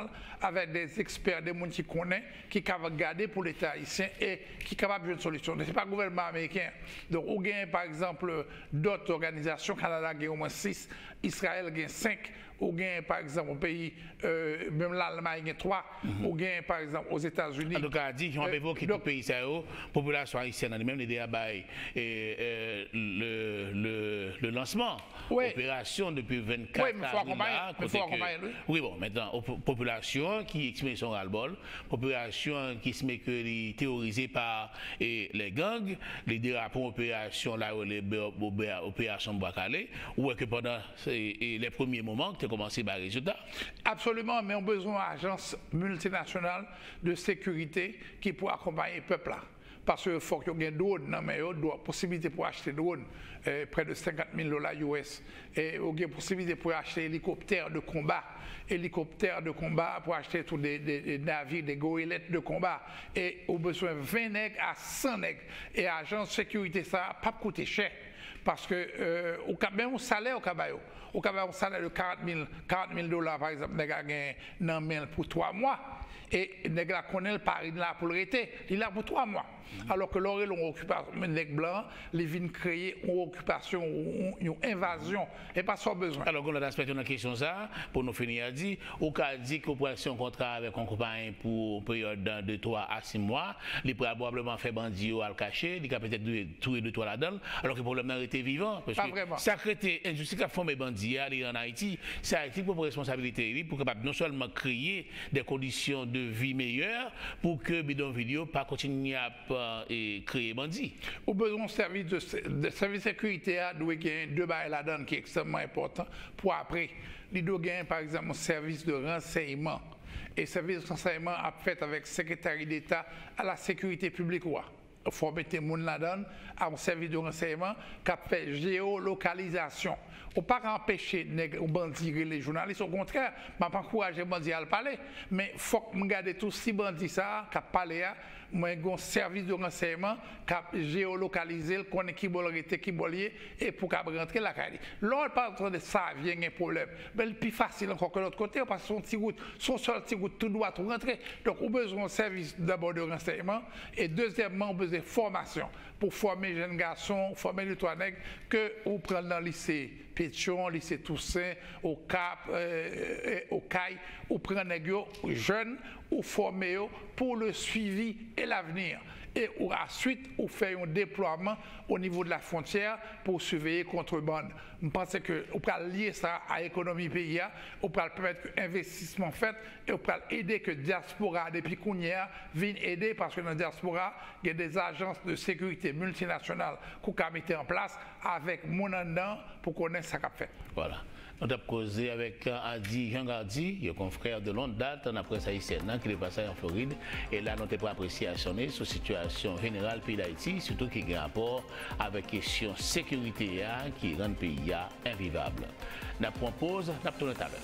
avèk de ekspè, de moun ki konnen, ki kapab gade pou Leta ayisyen e ki kapab jwenn solisyon. Se pa gouvènman ameriken. Donk, ou genyen, pa egzanp, dòt òganizasyon, Kanada gen omwen sis, Izrayèl gen senk, ou genyen, pa egzanp, yon peyi, euh, menm Lalmay gen twa, ou genyen, pa egzanp, Ozetazini. Antouka, di, jan w ap evoke tout peyi sa yo, popilasyon ayisyèn nan li menm, li deja bay, e, e, le, le, le lansman operasyon depi vennkat avril la, kote ke, wi, bon, mentnan, popilasyon ki eksprime son ras-le-bol, popilasyon ki estime ke li teworize pa, e, les gangs, li derape yon operasyon la yo rele operasyon Bwa Kale. Ou wè ke pandan, e, e, les premiers moments, te kòmanse bay rezilta. Absoliman, men ou bezwen yon ajans miltinasyonal de sekirite ki pou akonpaye pèp la. Paske fòk yo gen dwòn nan men yo, dwòn, posibilite pou achte dwòn, eh, près de senkant mil dola U S. E ou gen posibilite pou achte elikoptè de konba, elikoptè de konba, pou achte tou de, de, de navi, de goyelèt de konba. E ou bezwen ven nèg a san nèg. E ajans sekirite sa a p ap koute chè. Paske, eh, ou ka, menm yon salè ou ka ba yo. Ou ka ba yon salè de karant mil, karant mil dola, pa egzanp, nèg la gen nan men l pou twa mwa. E nèg la konnen l pa vin la pou l rete. Li la pou twa mwa. Alò ke lè w rele yon okipa-, nèg blan, li vin kreye yon okipasyon, yon, yon envazyon. E pa sa w bezwen. Alò, gen lòt aspè tou nan kesyon sa a, pou nou fini a di, ou ka di ke w pral siyen yon kontra avèk yon konpayi pou yon peryòd de twa a sis mwa, li pral pwobableman fè bandi yo al kache, li ka petèt touye, touye de twa ladan l, alò ke pwoblèm nan rete vivan. Paske sa k rete, endistri k ap fòme bandi a, li ann Ayiti, se Ayiti ki pran responsabilite li pou kapab non sèlman kreye de kondisyon de vi meyè pou ke bidonvil yo pa kontinye ap, e, kreye bandi. Ou bezwen yon sèvis de, de sèvis sekirite a dwe gen de bagay ladan l ki ekstrèmman enpòtan pou apre. Li dwe gen, pa egzanp, yon sèvis de ransèyman. E sèvis ransèyman ap fèt avèk Sekretari Deta a la Sekirite Piblik ou a. Fò w mete moun ladan l, ap yon sèvis de ransèyman k ap fè jeyolokalizasyon. Ou pa ka anpeche nèg, yon bandi rele jounalis, okontrè, m ap ankouraje bandi a al pale. Men fòk m gade tou si bandi sa a k ap pale a, mwen gen yon sèvis de ransèyman k ap jeyolokalize l, konnen ki bò l rete, ki bò l ye, e pou w kab rantre lakay li. Lè w pa tande Savyen gen pwoblèm, men li pi fasil ankò ke lòt kote yo, paske se yon ti wout, se yon sèl ti wout tou dwat ou rantre. Donk, ou bezwen yon sèvis dabò de ransèyman, e dezyèmman, ou bezwen fòmasyon. Pou fòme jèn gason, fòme de twa nèg ke ou pran nan lise Petyon, lise Tousen, Okap, eh, eh, Okay, ou pran nèg yo jèn, ou fòme yo pour le suivi et l'avenir. E ou, aswit, ou fè yon deplwaman o nivo de la fwontyè pou w siveye kontrebann. M panse ke ou pral lye sa a ekonomi peyi a, ou pral pèmèt ke envestisman fèt, e ou pral ede ke dyaspora a, depi kounye a, vin ede, paske nan dyaspora, gen de ajans de sekirite miltinasyonal ke w ka mete an plas avèk moun anndan pou konnen sa k ap fèt. Vwala. Nou t ap koze avèk, euh, Ady Jean Gardy, yon konfrè de longue date nan près ayisyèn nan ki te pase an Florid. E la, nou te pran apresyasyon li sou sitiyasyon jeneral peyi Dayiti, sitou ki gen rapò avèk kesyon sekirite a ki rann peyi a envivab. N ap pran poz, n ap tounen talè.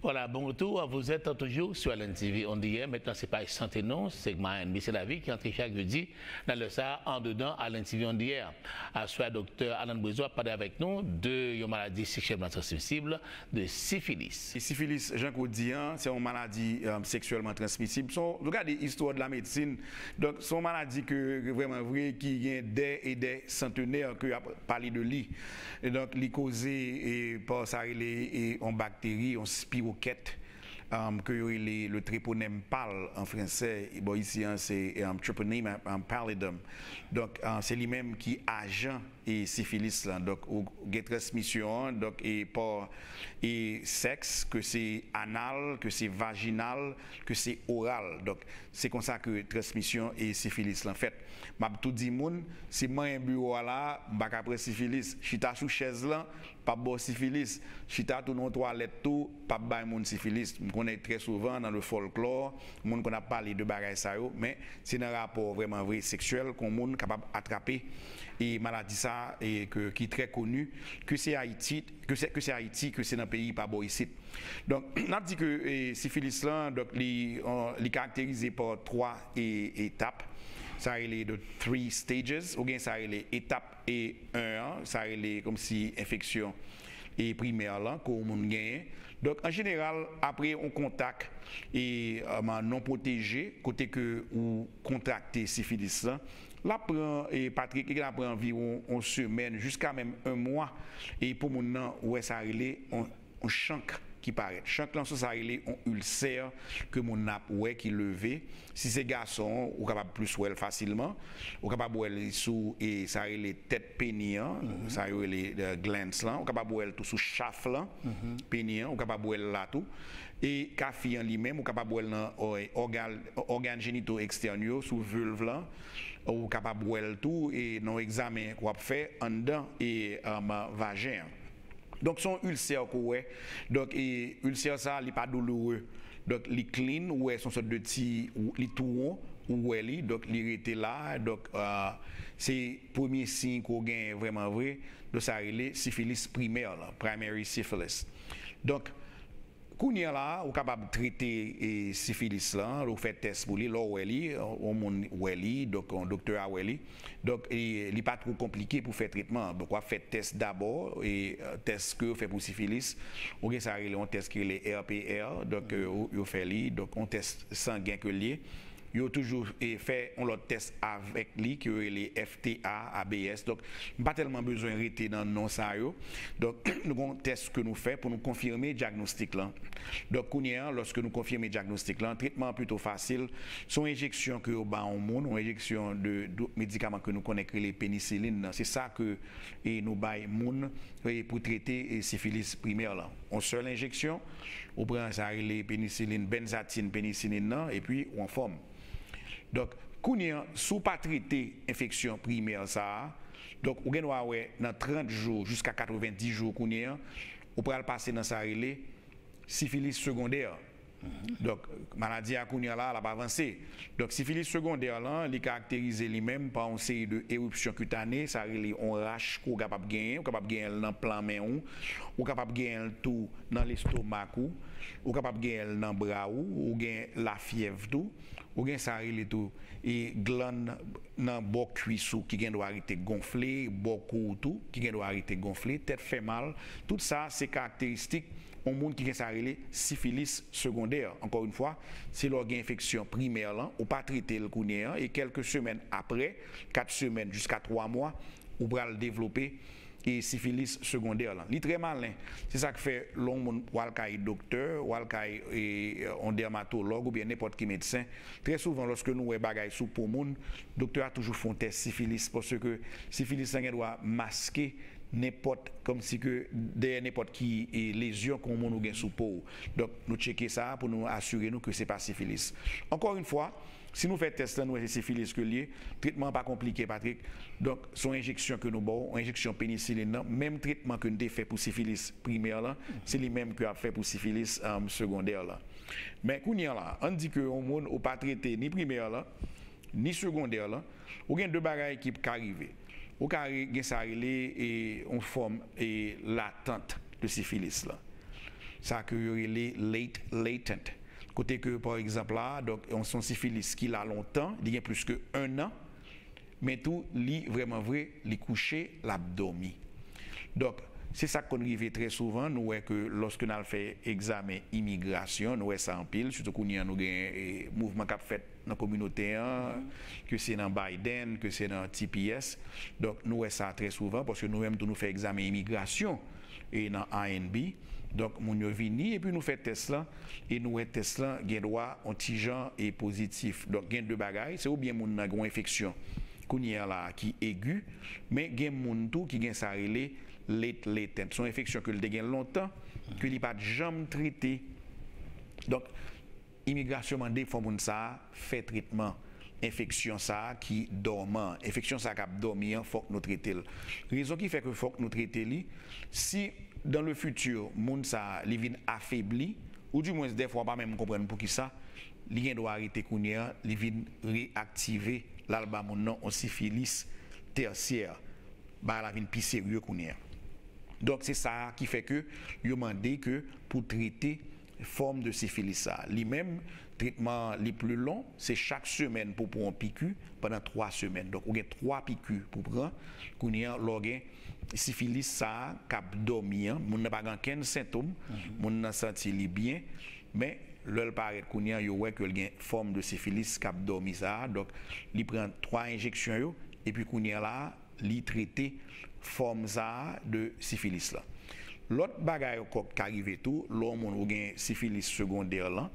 Voilà, bon retour. Vous êtes toujours sur L N T V On The Air. Mentnan, se paj sante nou, segman A N B, se lavi ki antre chak jedi nan lè sa a, andedan L N T V On The Air. Aswè a, Doktè Alan Brizot ap pale avèk nou de yon maladi seksyèlman transmisib, de sifilis. E sifilis, jan ke w di an, se yon maladi, euh, seksyèlman transmisib. Si w gade istwa de la medsin, donk, se yon maladi ke, ke vrèman vre, ki gen dè e dè santenè ke y ap pale de li. E donk, li koze, e, pa sa rele, e, yon bakteri, yon spiwokèt, um, ke yo rele le treponème pâle an fransè. E bò isi an, se, um, Treponema, um, pallidum. Donk, uh, se li menm ki ajan e sifilis lan. Donk, ou gen transmisyon an, donk, e pa, e sèks, ke se anal, ke se vajinal, ke se oral. Donk, se konsa ke transmisyon e sifilis lan fèt. M ap tou di moun, si m manyen biwo a la, m pa ka pran sifilis. Chita sou chèz lan, p ap ba w sifilis. Chita tou nan yon twalèt tou, p ap bay moun sifilis. M konnen trè souvan nan le fòlklò, moun konn ap pale de bagay sa yo, men se nan rapò vrèman vre seksyèl ke yon moun kapab atrape e maladi sa, e ke, ki trè koni, ke se Ayiti, ke se, ke se Ayiti, ke se nan peyi pa bò isit. Donk, n ap di ke, e, sifilis lan, donk, li, euh, li karakterize pa twa, e, etap. Sa rele the three stages, oubyen sa rele etap e en an, sa rele kòmsi enfeksyon e primè lan, ke yon moun genyen. Donk, an jeneral, apre yon kontak, e, euh, non pwoteje, kote ke ou kontrakte sifilis lan, l ap pran, e, Patrick, li gen dwa pran anviwon yon semèn, jiska menm yon mwa, e pou moun nan wè sa rele yon, yon chank ki parèt. Chank lan, se sa rele yon ilsè ke moun nan ap wè ki leve. Si se gason, ou kapab plis wè l fasilman. Ou kapab wè l sou, e, sa rele tèt peni an, sa yo rele, e, glans lan. Ou kapab wè l tou sou chaf lan, peni an. Ou kapab wè l la tou. E ka fi an li menm, ou kapab wè l nan, o, ògàn, ògàn jenito ekstèn yo, sou velv lan. Ou kapab wè l tou, e, nan yon egzamen ke w ap fè anndan, e, um, vajen an. Donk, se yon ilsè ke w wè. Donk, e, ilsè sa, li pa douloure. Donk, li clean, ou wè, se yon sòt de ti, li tou won, ou wè li, donk, li rete la. Donk, euh, se premye siy ke w genyen vrèman vre de sa rele sifilis primè lan, primary syphilis. Donk, Kounye a la, ou kapab trete e, sifilis lan, ou fè tès pou li, lè w wè li, yon moun wè li, donk yon doktè a wè li. Donk, e, li pa twò konplike pou fè tretman an. Donk, w ap fè tès dabò, e, tès ke yo fè pou sifilis, ou gen sa rele yon tès ki rele R P R, donk, e, yo, yo fè li, donk, yon tès sangen ke l ye. Yo toujou e, fè yon lòt tès avèk li ke yo rele F T A, A B S. Donk, m pa tèlman bezwen rete nan non sa yo. Donk, nou gen yon tès ke nou fè pou nou konfime dyagnostik lan. Donk, kounye a, lòske nou konfime dyagnostik lan, tretman an pito fasil. Se yon enjeksyon ke yo ba yon moun, yon enjeksyon de, de medikaman ke nou konnen ki rele penisilin nan. Se sa ke e, nou bay moun e, pou trete e, sifilis primè lan. Yon sèl enjeksyon, ou pran sa rele penisilin, benzatin penisilin nan, epi ou anfòm. Donk, kounye a, si w pa trete enfeksyon primè sa a, donk, ou gen dwa wè nan trant jou jiska katrevenndis jou kounye a, ou pral pase nan sa rele sifilis segondè. Donk, maladi a kounye a la, l ap avanse. Donk, sifilis segondè lan, li karakterize li menm pa yon seri de eripsyon kitane, sa rele yon rach ke w kapab genyen, ou kapab genyen l nan plan men w, ou kapab genyen l tou nan lestomak ou, ou kapab genyen l nan bra ou, ou gen lafyèv tou, ou gen sa rele tou e glann nan bò kwis ou ki gen dwa rete gonfle, bò kou w tou ki gen dwa rete gonfle, tèt fè mal. Tout sa se karakteristik yon moun ki gen sa rele sifilis segondè. Ankò yon fwa, se lè w gen enfeksyon primè lan, ou pa trete l kounye a, e kèlke semèn apre, kat semèn jiska twa mwa, ou pral devlope e sifilis segondè lan. Li trè malen. Se sa k fè lè yon moun w al kay doktè, w al kay e, yon dèmatològ oubyen nenpòt ki medsen, trè souvan lòske nou wè bagay sou po moun, doktè a toujou fè yon tès sifilis, paske sifilis lan gen dwa maske nenpòt, kòmsi ke dèyè nenpòt ki e, lezyon ke yon moun ou gen sou po w. Donk, nou tcheke sa pou nou asire nou ke se pa sifilis. Ankò yon fwa, si nou fè tès lan, nou wè se sifilis ke l ye, tretman an pa konplike, Patrick. Donk, se yon enjeksyon ke nou ba w, yon enjeksyon penisilin nan, menm tretman ke n te fè pou sifilis primè lan, se li menm ke ap fè pou sifilis um, segondè lan. Men kounye a la, ann di ke yon moun ou pa trete ni primè lan, ni segondè lan, ou gen de bagay ki ka rive. Ou ka re- gen sa rele e, yon fòm e, latant de sifilis lan. Sa ke yo rele late latent. Kote ke, pa egzanp la, donk, yon, se yon sifilis ki la lontan, li gen plis ke en an, men tou, li vrèman vre, li kouche, l ap dòmi. Donk, se sa k konn rive trè souvan, nou wè ke lòske n al fè egzamen imigrasyon, nou wè sa anpil, sitou kounye a nou gen e, mouvman k ap fèt nan kominote an, ke se nan Biden, ke se nan T P S. Donk, nou wè sa trè souvan, paske nou menm tou nou fè egzamen imigrasyon e nan I N B. Donk, moun yo vini epi nou fè tès lan, e nou wè tès lan gen dwa yon ti jan e pozitif. Donk, gen de bagay, se oubyen moun nan gen yon enfeksyon kounye a la ki egi, men gen moun tou ki gen sa rele late latent. Se yon enfeksyon ke l te gen lontan, ke li pa t janm trete. Donk, imigrasyon mande fò moun sa a fè tretman enfeksyon sa a ki dòman. Enfeksyon sa a k ap dòmi an, fòk nou trete l. Rezon ki fè ke fòk nou trete li, si dans le futur, moun sa a, li vin afebli, ou dimwens dèfwa w pa menm konprann poukisa, li gen dwa rete kounye a, li vin reyaktive, l al ba moun nan yon sifilis tèsyè. Bagay la vin pi serye kounye a. Donk, se sa ki fè ke yo mande ke pou trete fòm de sifilis sa. Li menm, tretman li pli lon, se chak semèn pou pran yon piki pandan twa semèn. Donk, ou gen twa piki pou pran. Kounye a, lè w gen sifilis sa a k ap dòmi an, moun nan pa gen okenn sentòm, moun nan santi li byen, men lè l parèt kounye a, yo wè ke l gen fòm de sifilis k ap dòmi sa a. Donk, li pran twa enjeksyon yo, epi kounye a la a, li trete fòm sa a de sifilis lan. Lòt bagay ankò k ka rive tou, lè yon moun ou gen sifilis segondè lan,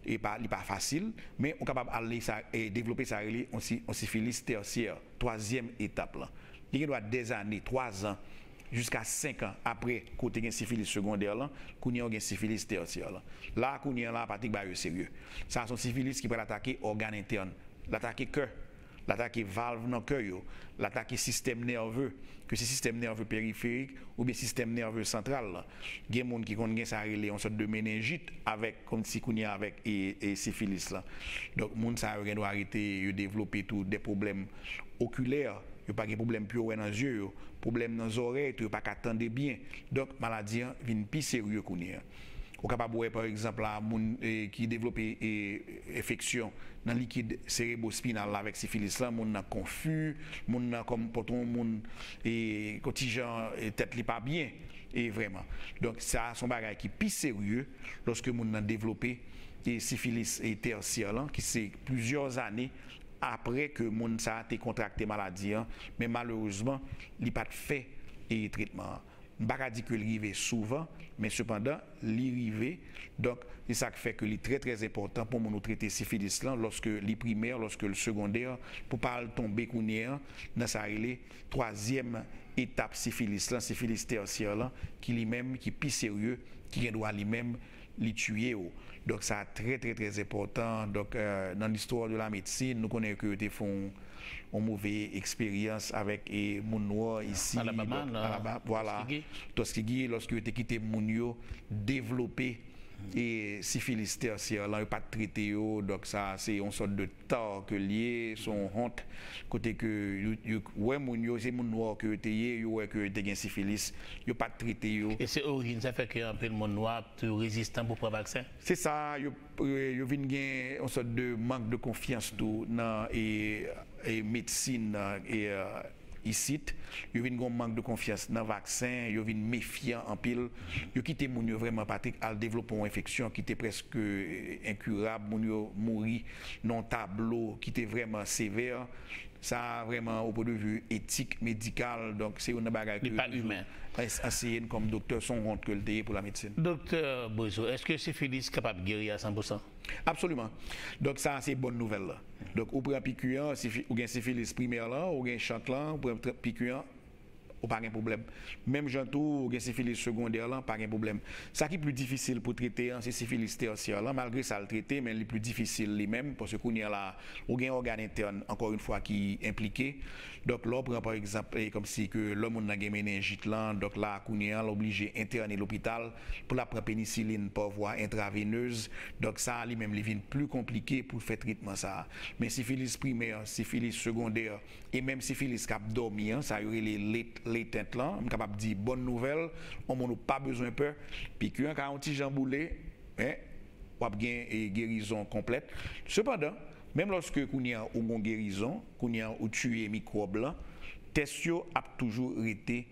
e pa, li pa fasil, men ou kapab al li sa, e devlope sa rele yon si- yon sifilis tèsyè, twazyèm etap lan. Li gen dwa dèzane, twa zan, jiska senk an apre ke w te gen sifilis segondè lan, kounye a w gen sifilis tèsyè lan. La, kounye a la, Patrick, bagay yo serye. Sa a se yon sifilis ki pral atake ògàn entèn, l atake kè, l atake valv nan kè yo, l atake sistèm nève, ke se sistèm nève periferik oubyen sistèm nève santral lan. Gen moun ki konn gen sa rele yon sòt de menenjit avèk, kòmsi kounye a avèk e, e sifilis lan. Donk, moun sa yo gen dwa rete, yo devlope tou de pwoblèm okilè, yo pa gen pwoblèm pou yo wè nan zye yo, pwoblèm nan zòrèy tou, yo pa ka tande byen. Donk, maladi an vin pi serye kounye a. Ou kapab wè, pa egzanp, la, moun e, ki devlope e, enfeksyon nan likid serebospinal la avèk sifilis lan, moun nan konfi, moun nan kòm pòtron moun e, kontijan e, tèt li pa byen e vrèman. Donk, sa se yon bagay ki pi serye lòske moun nan devlope e, sifilis e, tèsyè lan, ki se plizyè ane apre ke moun sa a te kontrakte maladi an, men malerezman, li pa t fè e, tretman an. M pa ka di ke l rive souvan, men sepandan, li rive. Donk, se sa k fè ke li trè, trè enpòtan pou moun ou trete sifilis lan, lòske li primè, lòske l segondè, pou pa al tonbe kounye a nan sa rele twazyèm etap sifilis lan, sifilis tèsyè lan, ki li menm, ki pi serye, ki gen dwa li menm li tiye w. Donk, sa trè, trè, trè enpòtan. Donk, euh, nan listwa de la medsin, nou konnen ke yo te fè yon, yon move eksperyans avèk e, moun nwa isi, Alabama, donk, nan Alabama, vwala, Tuskegee. Tuskegee, lòske yo te kite moun yo devlope e, sifilis tèsyè lan, yo pa t trete yo. Donk, sa, se yon sòt de ta ke l ye, se yon hont, kote ke yo, yo wè moun yo, se moun nwa ke yo te ye, yo wè ke yo te gen sifilis, yo pa t trete yo. E se orijin sa fè ke anpil moun nwa ap toujou rezistan pou pran vaksen? Se sa, yo, yo vin gen yon sòt de mank de konfyans tou nan e, e medsin nan e, euh, isit. Yo vin gen yon mank de konfyans nan vaksen, yo vin mefyan anpil. Yo kite moun yo vrèman, Patrick, al devlope yon enfeksyon ki te prèske e, enkirab. Moun yo mouri nan yon tablo ki te vrèman sevè. Sa vrèman, o pwen de vi etik, medikal, donk se youn nan bagay ke yo toujou ens- anseye n kòm doktè, se yon hont ke l te ye pou la medsin. Doktè Boiseau, èske sifilis kapab geri a san pou san? Absoliman. Donk, sa se bòn nouvèl la. Donk, ou pran piki an, sifi- ou gen sifilis primè lan, ou gen chant lan, ou pran tra- piki an, ou pa gen pwoblèm. Menm jan tou, ou gen sifilis segondè lan, pa gen pwoblèm. Sa ki pli difisil pou trete an, se sifilis tèsyè lan. Malgre sa, l trete, men li pli difisil li menm, paske kounye a la, ou gen ògàn entèn, ankò yon fwa, ki enplike. Donk, lè w pran, pa egzanp, e, kòmsi ke lè moun nan gen menenjit lan, donk la, kounye a, l oblije entène lopital pou l ap pran penisilin pa vwa entravenez. Donk, sa a, li menm, li vin pli konplike pou fè tretman sa a. Men sifilis primè, sifilis segondè, e menm sifilis k ap dòmi an, sa yo rele lat- latent lan, m kapab di bòn nouvèl, yon moun ou pa bezwen pè, piki an ka yon ti jan boule, men w ap gen e, gerizon konplèt. Sepandan, menm lòske kounye a ou gon gerizon, kounye a ou tiye mikwòb lan, tès yo ap toujou rete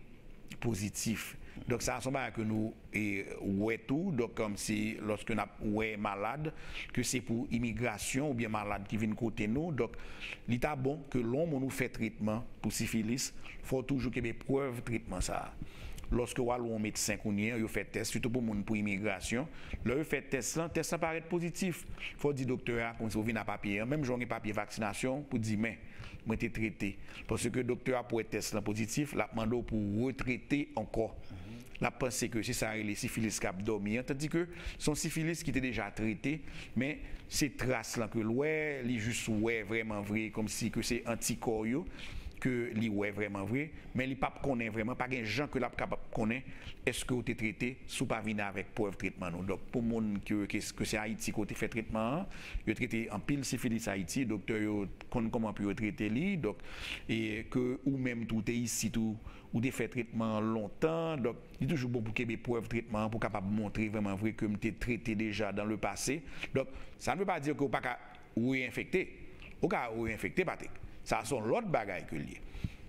pozitif. Donk, sa a se yon bagay ke nou e, wè tou. Donk, kòmsi lòske n ap wè malad, ke se pou imigrasyon oubyen malad ki vin kote nou. Donk, li ta bon ke lè yon moun ou fè tretman pou sifilis, fò w toujou kenbe prèv tretman sa a. Lòske w al wè yon medsen kounye a, yo fè tès, sitou pou moun pou imigrasyon, lè yo fè tès lan, tès lan parèt pozitif. Fò w di doktè a, kòmsi w vin a papye an, menm jan w gen papye vaksinasyon, pou di, men, mwen te trete. Paske doktè a ap wè tès lan pozitif, l ap mande w pou w retrete ankò. L ap panse ke se sa rele sifilis k ap dòmi an, tandike se yon sifilis ki te deja trete, men se tras lan ke l wè, li jis wè vrèman vre, kòmsi ke se antikò yo ke li wè vrèman vre, men li p ap konnen vrèman, pa gen jan ke l ap kapab konnen èske w te trete si w pa vin avèk prèv tretman nou. Donk, pou moun ke, ke, ke se Ayiti ke w te fè tretman an, yo trete anpil sifilis Ayiti, doktè yo konn kòman pou yo trete li, donk, e ke ou menm tou, ou te isit, ou, ou te fè tretman an lontan, donk, li toujou bon pou kenbe prèv tretman an, pou kapab montre vrèman vre ke m te trete deja dans le passé. Donk, sa ne veut pas dire ke w pa ka reenfekte. Ou ka reenfekte, Patrick. Sa se yon lòt bagay ke l ye.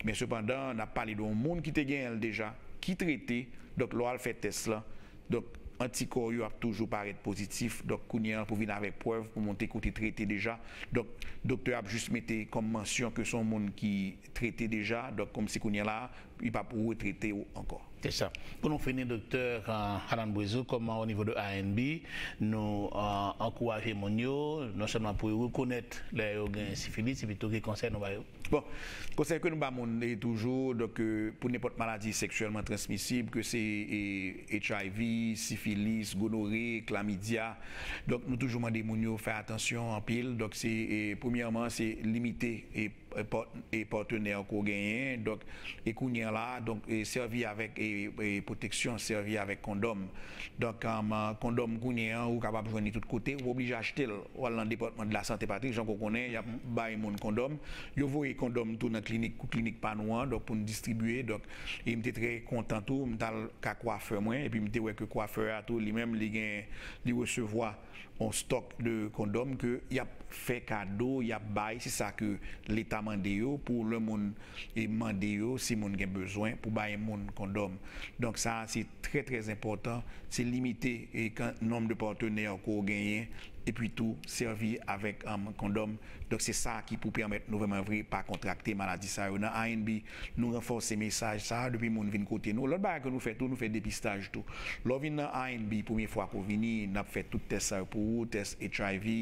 Men sepandan, n ap pale de yon moun ki te genyen l deja, ki trete, donk, lè w al fè tès lan, donk, antikò yo ap toujou parèt pozitif. Donk, kounye a, pou vin avèk prèv pou montre ke w te trete deja. Donk, doktè a ap jis mete kòm mansyon ke se yon moun ki trete deja. Donk, kòmsi kounye a la, li p ap retrete w ankò. Se sa. Pou nou fini, doktè, uh, Alan Boiseau, kòman o nivo de A N B, nou uh, ankouraje moun yo, non sèlman pou yo rekonèt lè yo gen sifilis, epi tou ki konsèy nou ba yo? Bon, konsèy ke nou ba moun e toujou, donk, e, pou nenpòt maladi seksyèlman transmisib, ke se e, H I V, sifilis, gonore, klamidya, donk, nou toujou mande moun yo fè atansyon anpil. Donk, se, e, premyèman, se limite e, e, pa- e patnè ke w genyen. Donk, e kounye a la, donk, e sèvi avèk e, e pwoteksyon, sèvi avèk kondòm. Donk, um, kondòm kounye a, ou kapab jwenn li tout kote, ou pa oblije achte l. Ou al nan depatman de la sante, Patrick, jan ke w konnen, y ap bay moun kondòm. Yo voye kondòm tou nan klinik, kou klinik pa nou an, donk pou n distribiye. Donk, e m te trè kontan tou, m t al ka kwafè mwen, epi m te wè ke kwafè a tou, li menm, li gen, li resevwa yon stòk de kondòm ke y ap fè kado, y ap bay, se sa ke Leta mande yo, pou lè moun e mande yo, si moun gen bezwen, pou bay moun kondòm. Donk, sa a, se trè, trè enpòtan, se limite e kan, nonb de patnè ke w genyen, epi tou, sèvi avèk, um, kondòm. Donk, se sa ki pou pèmèt nou vrèman vre pa kontrakte maladi sa yo. Nan A N B, nou ranfòse mesaj sa a depi moun vin kote nou. Lòt bagay ke nou fè tou, nou fè depistaj tou. Lè w vin nan A N B, premye fwa ke w vini, n ap fè tout tès sa yo pou ou, tès H I V,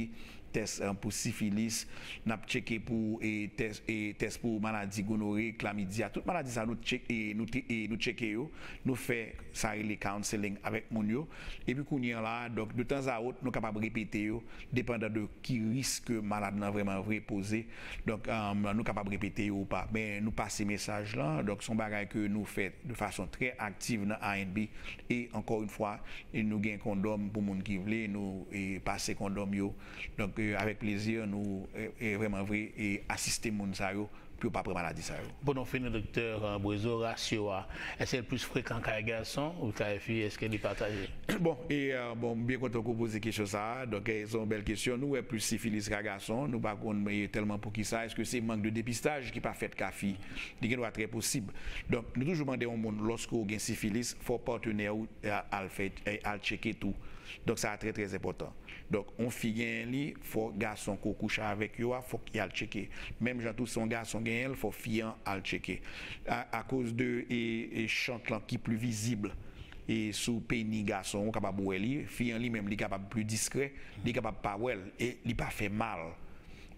tès, eh, pou sifilis, n ap tcheke pou, eh, tès, eh, tès pou maladi gonore, klamidya, tout maladi sa nou tchek, eh, nou, te- eh, nou tcheke yo, nou fè sa rele counseling avèk moun yo. Epi kounye a la, donk, de tan a wòt, nou kapab repete yo, depandan de ki risk ke malad lan vrèman vre poze. Donk, um, nou kapab repete yo ou pa, men nou pase mesaj lan. Donk, se yon bagay ke nou fè de fason trè aktiv nan A N B. E ankò yon fwa, e nou gen kondòm pou moun ki vle, nou e pase kondòm yo. Donk, e, avèk plezi, nou e, e vrèman vre e asiste moun sa yo pou yo pa pran maladi sa yo. Pou nou fini, doktè, eh, Brezo, rasyo a, èske l plis frekan kay gason ou kay fi? Èske li pataje? Bon, e, eh, bon, m byen kontan ke w poze kesyon sa a. Donk, eh, se yon bèl kesyon. Nou wè plis sifilis ka gason. Nou pa konn, eh, tèlman poukisa. Èske se mank de depistaj ki pa fèt ka fi? Li gen dwa trè posib. Donk, nou toujou mande yon moun, lòske w gen sifilis, fò patnè ou, eh, al fè, eh, al tcheke tou. Donk, sa a trè, trè enpòtan. Donk, yon fi genyen li, fò gason ke w kouche avèk yo a, fòk y al tcheke. Menm jan tou, si yon gason genyen l, fò fi an al tcheke. A, akoz de, e, e, chant lan ki pli vizib, e, sou peni gason, ou kapab wè li. Fi an li menm, li kapab pli diskrè, li kapab pa wè l, e li pa fè mal.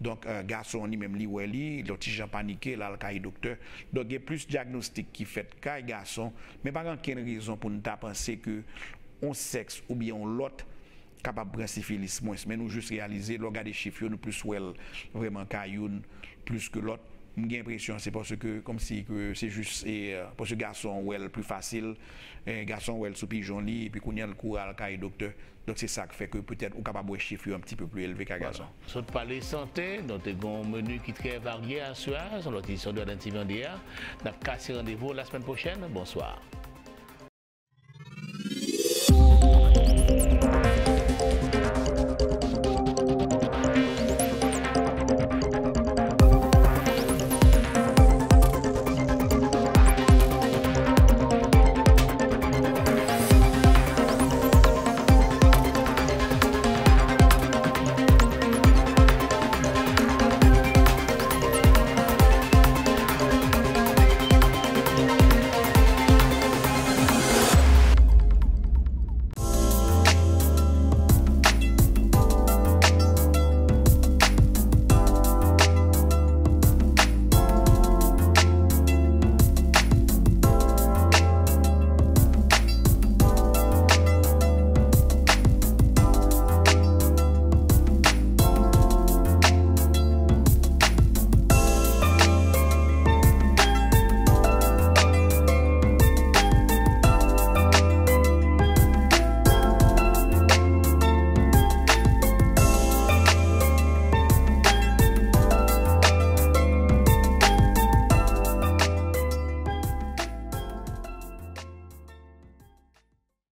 Donk, eh, gason an li menm, li wè li, l yon ti jan panike, l al kay doktè. Donk, gen plis dyagnostik ki fèt kay gason, men pa gen okenn rezon pou n ta panse ke yon sèks oubyen yon lòt kapab pran sifilis mwens. Men nou jis reyalize, lè w gade chif yo, nou plis wè l vrèman ka youn plis ke lòt. M gen enpresyon se paske, kòmsi ke se jis, e, paske gason wè l pli fasil, e, gason wè l sou pijon li, epi kounye a l kouri al kay doktè. Donk, se sa k fè ke petèt ou kapab wè chif yo yon ti pe pli elve ka gason. Sot pale sante, nou te gen yon meni ki trè varye aswè a, se yon lòt edisyon de Adan T V an deyè. N ap kase randevou lasemèn pwochèn. Bonswa.